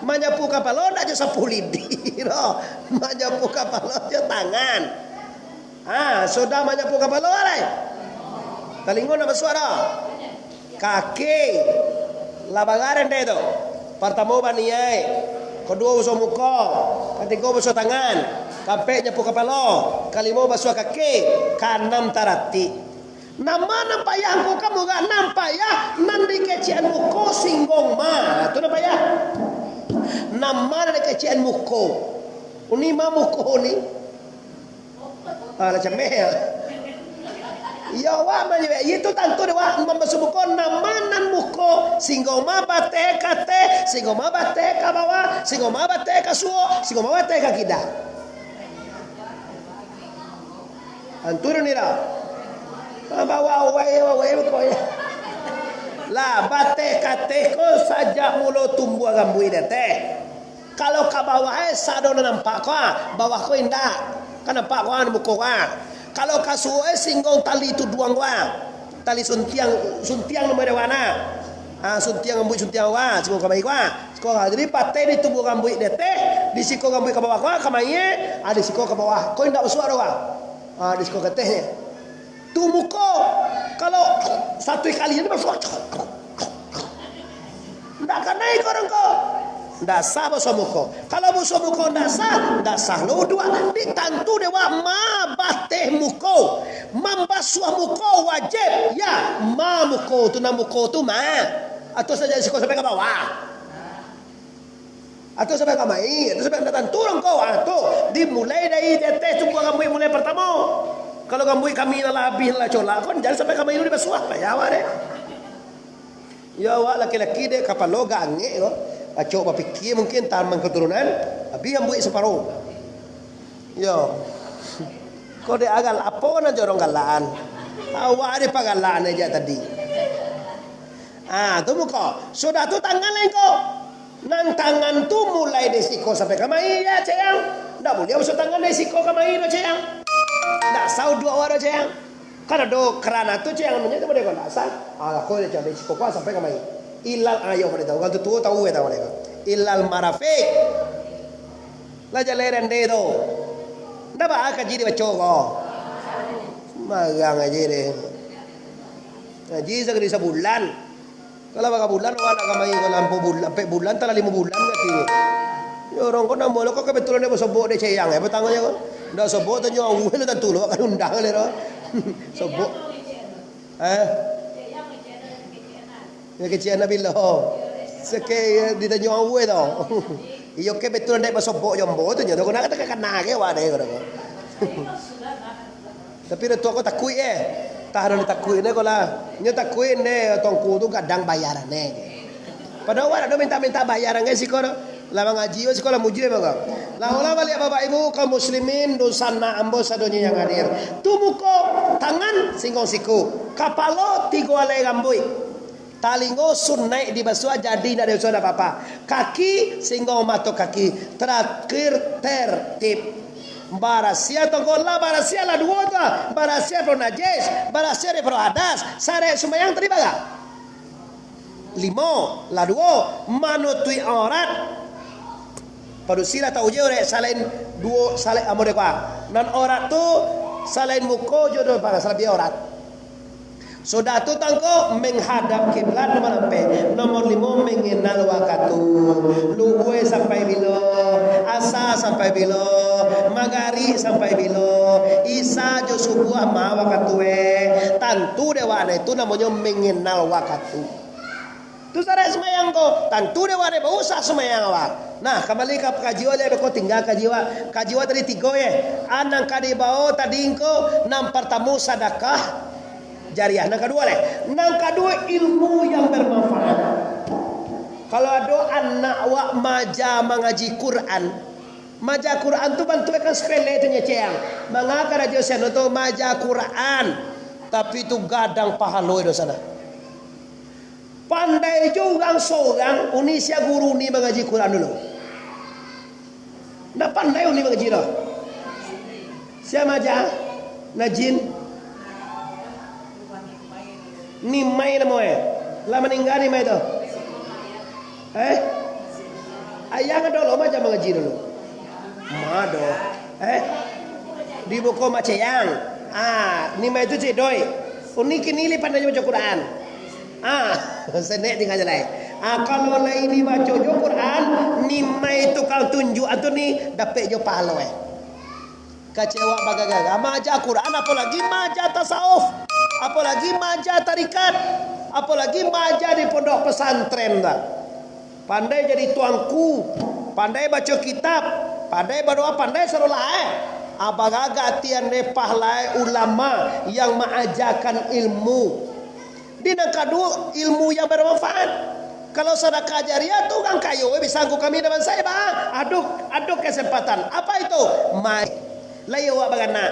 Manyapu kapalo ndak jo sapu lidi doh. Manyapu kapalo jo tangan. Ha, sudah manyapu kapalo lai. Talingo ndak basuah doh. Kaki. Lah bagareh deh tu. Partamo baniaik. Kaduo basuah muko. Katigo basuah tangan. Kaampek nyapu kapalo. Kalimo basuah kaki. Kaanam taratik. Nan ma nan payah angku ka murah, nan payah nan dikecekan muko singgong ma. Tu nan payah. Nan ma nan dikecekan muko. Uni ma muko ni. Ah, lah cameh ya. Ya, wak manjawek, itu tantu deh wak mambasuah muko, nan ma nan muko, singgong ma bateh ka ateh, singgong ma bateh ka bawah, singgong ma bateh ka suok, singgong ma bateh ka kida. Antu ni lah. Ah, bawah, wai, wai, wai, muko ya. Lah, bateh ka ateh ko sajak mulo tumbuah rambuik di ateh. Kalau ka bawah, eh, sado nan nampak ko, ah. Bawah ko indak. Kan nampak ko, ah, muko ko, ah. Kalau ka suok, eh, singgong tali tuduang ko, ah. Tali suntiang, suntiang namo dewan, ah. Ah, suntiang rambuik suntiang ko, ah. Singgong kamari ko, ah. Siko, ah. Jadi, bateh di tumbuah rambuik di ateh, di siko rambuik ka bawah ko, ah, kamari, eh. Ah, di siko ka bawah. Ko indak basuak doh, ah. Ah, di siko ka ateh, eh. Tu muko. Kalau satu kali ni basuak. Ndak kanai ko urang ko. Ndak sah basuah muko. Kalau basuah muko ndak sah, ndak sah lo uduak. Ditantu dek wak ma bateh muko. Mambasuah muko wajib. Ya, ma muko tu, nan muko tu ma. Atau saja siko sampai ka bawah. Atau sampai kamari, atau sampai ndak tantu urang ko. Ah, tu, dimulai dari di ateh tumbuah rambuik mulai partamo. Kalau rambuik kami nan lah abih, nan lah colak, kon jan sampai kamari dulu dibasuah, payah awak deh. Yo, awak laki-laki dek kapalo gangek ko. Acok bapikia mungkin taman katurunan, abih rambuik saparo. Yo. Ko dek agal, apo nan jorong galaan? Awak dek pagalaan aja tadi. Ah, tu muko. Sudah tu tangan lai ko. Nan tangan tu mulai di siko sampai kamari, ya, Cayang. Ndak buliah basuah tangan di siko kamari doh, Cayang. Ndak sah uduak awak doh, Cayang. Kan ado karana tu, Cayang, namonyo tu model ko, ndak sah. Ah, ko dari siko ko sampai kamari. Ilal, ah, yo, model tu. Urang tuo-tuo tahu, eh, tahu model ko. Ilal marafiq. Lah jalai rende tu. Ndak baa kaji dibaco ko. Marang aja deh. Kaji sakali sabulan. Kalau bara bulan awak nak kamari, kalau ampo bulan, ampek bulan, talah limo bulan katinyo. Yo, urang ko namo lo ko kebetulan dek basobok dek Cayang, eh, batanyo ko. Ndak sobok tanyo awak lo tantu lo, kan undang le ro. Sobok. Eh? Yo kecek anak bilo. Seke ditanyo awak tu. Iyo kebetulan dek basobok jo ambo tu nyo, tu ko nak kata kakana ke awak dek ko. Tapi dah tu aku takuik, eh. Tah dah takuik ne ko lah. Nyo takuik ne tongku tu gadang bayaran ne. Padahal awak dak minta-minta bayaran kan siko tu. Lah mangaji, yo, sikolah mujue, mangko. Lah, ulah baliak, Bapak Ibu, kaum muslimin, dunsanak ambo sadonyo yang hadir. Tu muko, tangan, singgong siku. Kapalo, tigo alai rambuik. Talingo, sunaik dibasuah, jadi indak dibasuah, indak apa-apa. Kaki, singgong mato kaki. Terakhir, tertib. Barasiah tongko, lah barasiah, lah duo tu, ah. Barasiah dari najis, barasiah dari hadas. Saraik sumbayang tadi bara? Limo, lah duo, manutuik aurat. Padusi lah tahu je, urek, salain duo, salain ambo dek kuah. Nan aurat tu, salain muko jo do, salabiah aurat. Sudah tu tangko menghadap kiblat, nomor ampek. Nomor limo, mengenal wakatu. Lubue sampai bilo, asa sampai bilo, magarik sampai bilo, isa jo subuah ma wakatu, eh. Tantu dek wak ne, itu namonyo mengenal wakatu. Tu saraik sumayang ko, tantu dek wak ne bausah sumayang awak. Nah, kambali ka kaji wak, liek ko tingga kaji wak. Kaji wak tadi tigo, eh. A nan ka dibao tadi ko, nan partamo sadakah jariah, nan kaduo, leh. Nan kaduo, ilmu yang bermanfaat. Kalau ado anak wak maaja mangaji Quran, maaja Quran tu bantuak kan sepele tu nyo, Cang. Manga karajo sinan tu maaja Quran, tapi tu gadang pahalo dosa nah. Pandai jo urang sorang, uni sia guru ni mangaji Quran dulu. Ndak pandai uni mangaji doh. Sia maaja? Najin. Nimai namo e. Lah maningga nimai tu. Eh? Ayang ado lo maaja mangaji dulu. Ma ado. Eh? Di buko Maceyang. Ah, nimai tu cik doi. Uni kini lai pandai baco Quran. Ah, senek tingga jalai. Ah, kalau lai dibaco jo Quran, nimai tukang tunjuak tu ni dapek jo pahalo, eh. Kecek wak bagaga-gaga maaja Quran, apolagi maaja tasawuf, apolagi maaja tarikat, apolagi maaja di pondok pesantren tu. Pandai jadi tuanku, pandai baco kitab, pandai badoa, pandai sarolah, eh. Ah, bagaga tian deh pahlai ulama yang maajakan ilmu. Di nan kaduo, ilmu yang bermanfaat. Kalau sadakah jariah tu, urang kayo, eh, bisa angku kami daman saya, bah. Ado, ado kesempatan. Apa itu? Mai. Lai awak baranak.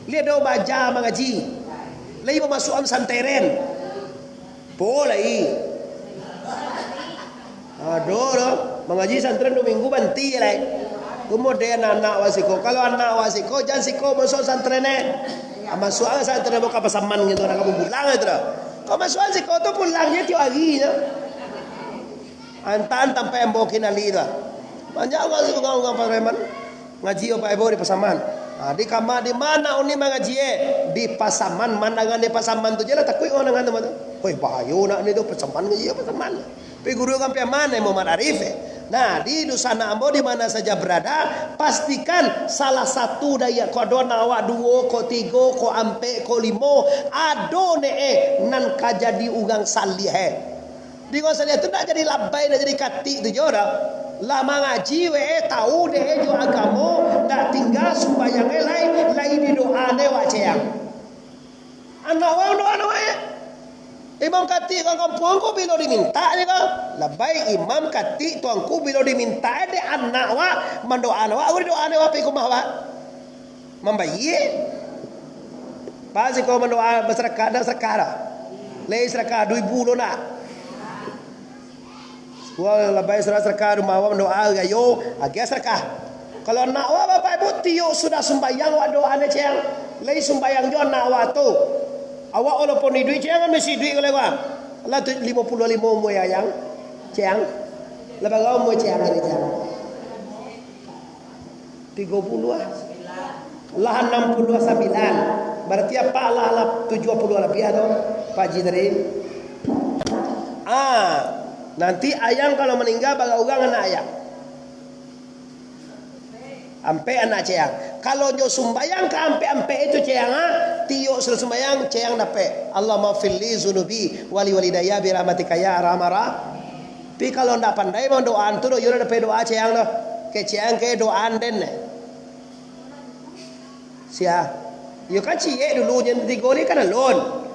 Lai ado baaja mangaji. Lai mamasuakan santeren. Po lai. Ado doh, mangaji santren duo minggu banti lai. Tu model anak-anak wak siko. Kalau anak wak siko, jan siko masuak santren, eh. Ah, masuak santren bukan pasaman gitu, nak kamu pulang itu doh. Kau masuak siko tu pulang je tiok hari je. Antaan sampai ambo kinali tu. Banyak urang, urang, urang pareman. Ngaji Bapak Ibu di Pasaman. Ha, di kama, di ma uni mangaji, eh? Di Pasaman, mandangan di Pasaman tu je lah, takuik urang dangan tu mah tu. Woi, bahayo nak ni tu, Pasaman ngaji, Pasaman. Tapi guru kan Piaman, eh, Muhammad Arif, eh. Nah, di dunsanak ambo di mana saja berada, pastikan salah satu dari ko ado anak awak duo, ko tigo, ko ampek, ko limo, ado ne, eh, nan ka jadi urang salih, eh. Di urang salih tu ndak jadi labai, ndak jadi katik tu jo doh. Lah mangaji we, tau deh jo agamo, ndak tingga sumbayang e lai, lai didoa ne wak ceyang. Anak wak doa ne wak e. Imam katik urang kampuang ko bilo dimintak ni ko. Labai imam katik tuangku bilo dimintak e dek anak wak, mandoa ne wak, awak didoa ne wak pai ka umah wak. Mambayie. Pas iko mandoa basadakah, ndak sadakah dah. Lai sadakah, duo ribu lo ndak? Wah, labai surang sadakah, rumah awak mandoa, gayo, agiah sadakah. Kalau anak awak, Bapak Ibu, tiok sudah sumbayang, awak doa ne, ceyang. Lai sumbayang jo anak awak tu. Awak walaupun iduik, ceyang, ambil si iduik kalau awak. Lah tu limo puluah limo umua ayang, ceyang. Lah bara umua ceyang ni, ceyang? Tigo puluah ah. Lah anam puluah sambilan. Berarti apak lah, lah tujuah puluah labiah tu, Pak Haji tadi. Ah, nanti ayang kalau maningga, bara urang anak ayang? Ampek anak ceyang. Kalau nyo sumbayang ka ampek-ampek itu ceyang, ah, tiok sudah sumbayang, ceyang dapek. Allahummaghfirli dzunubi wa li walidayya bi rahmatika ya arhamar rah-, Tapi kalau ndak pandai mandoaan tu doh, iyo lah dapek doa ceyang doh. Keceyang ke doaan den ne. Sia. Iyo kan ciek dulu, nyo tigo ni kan alun.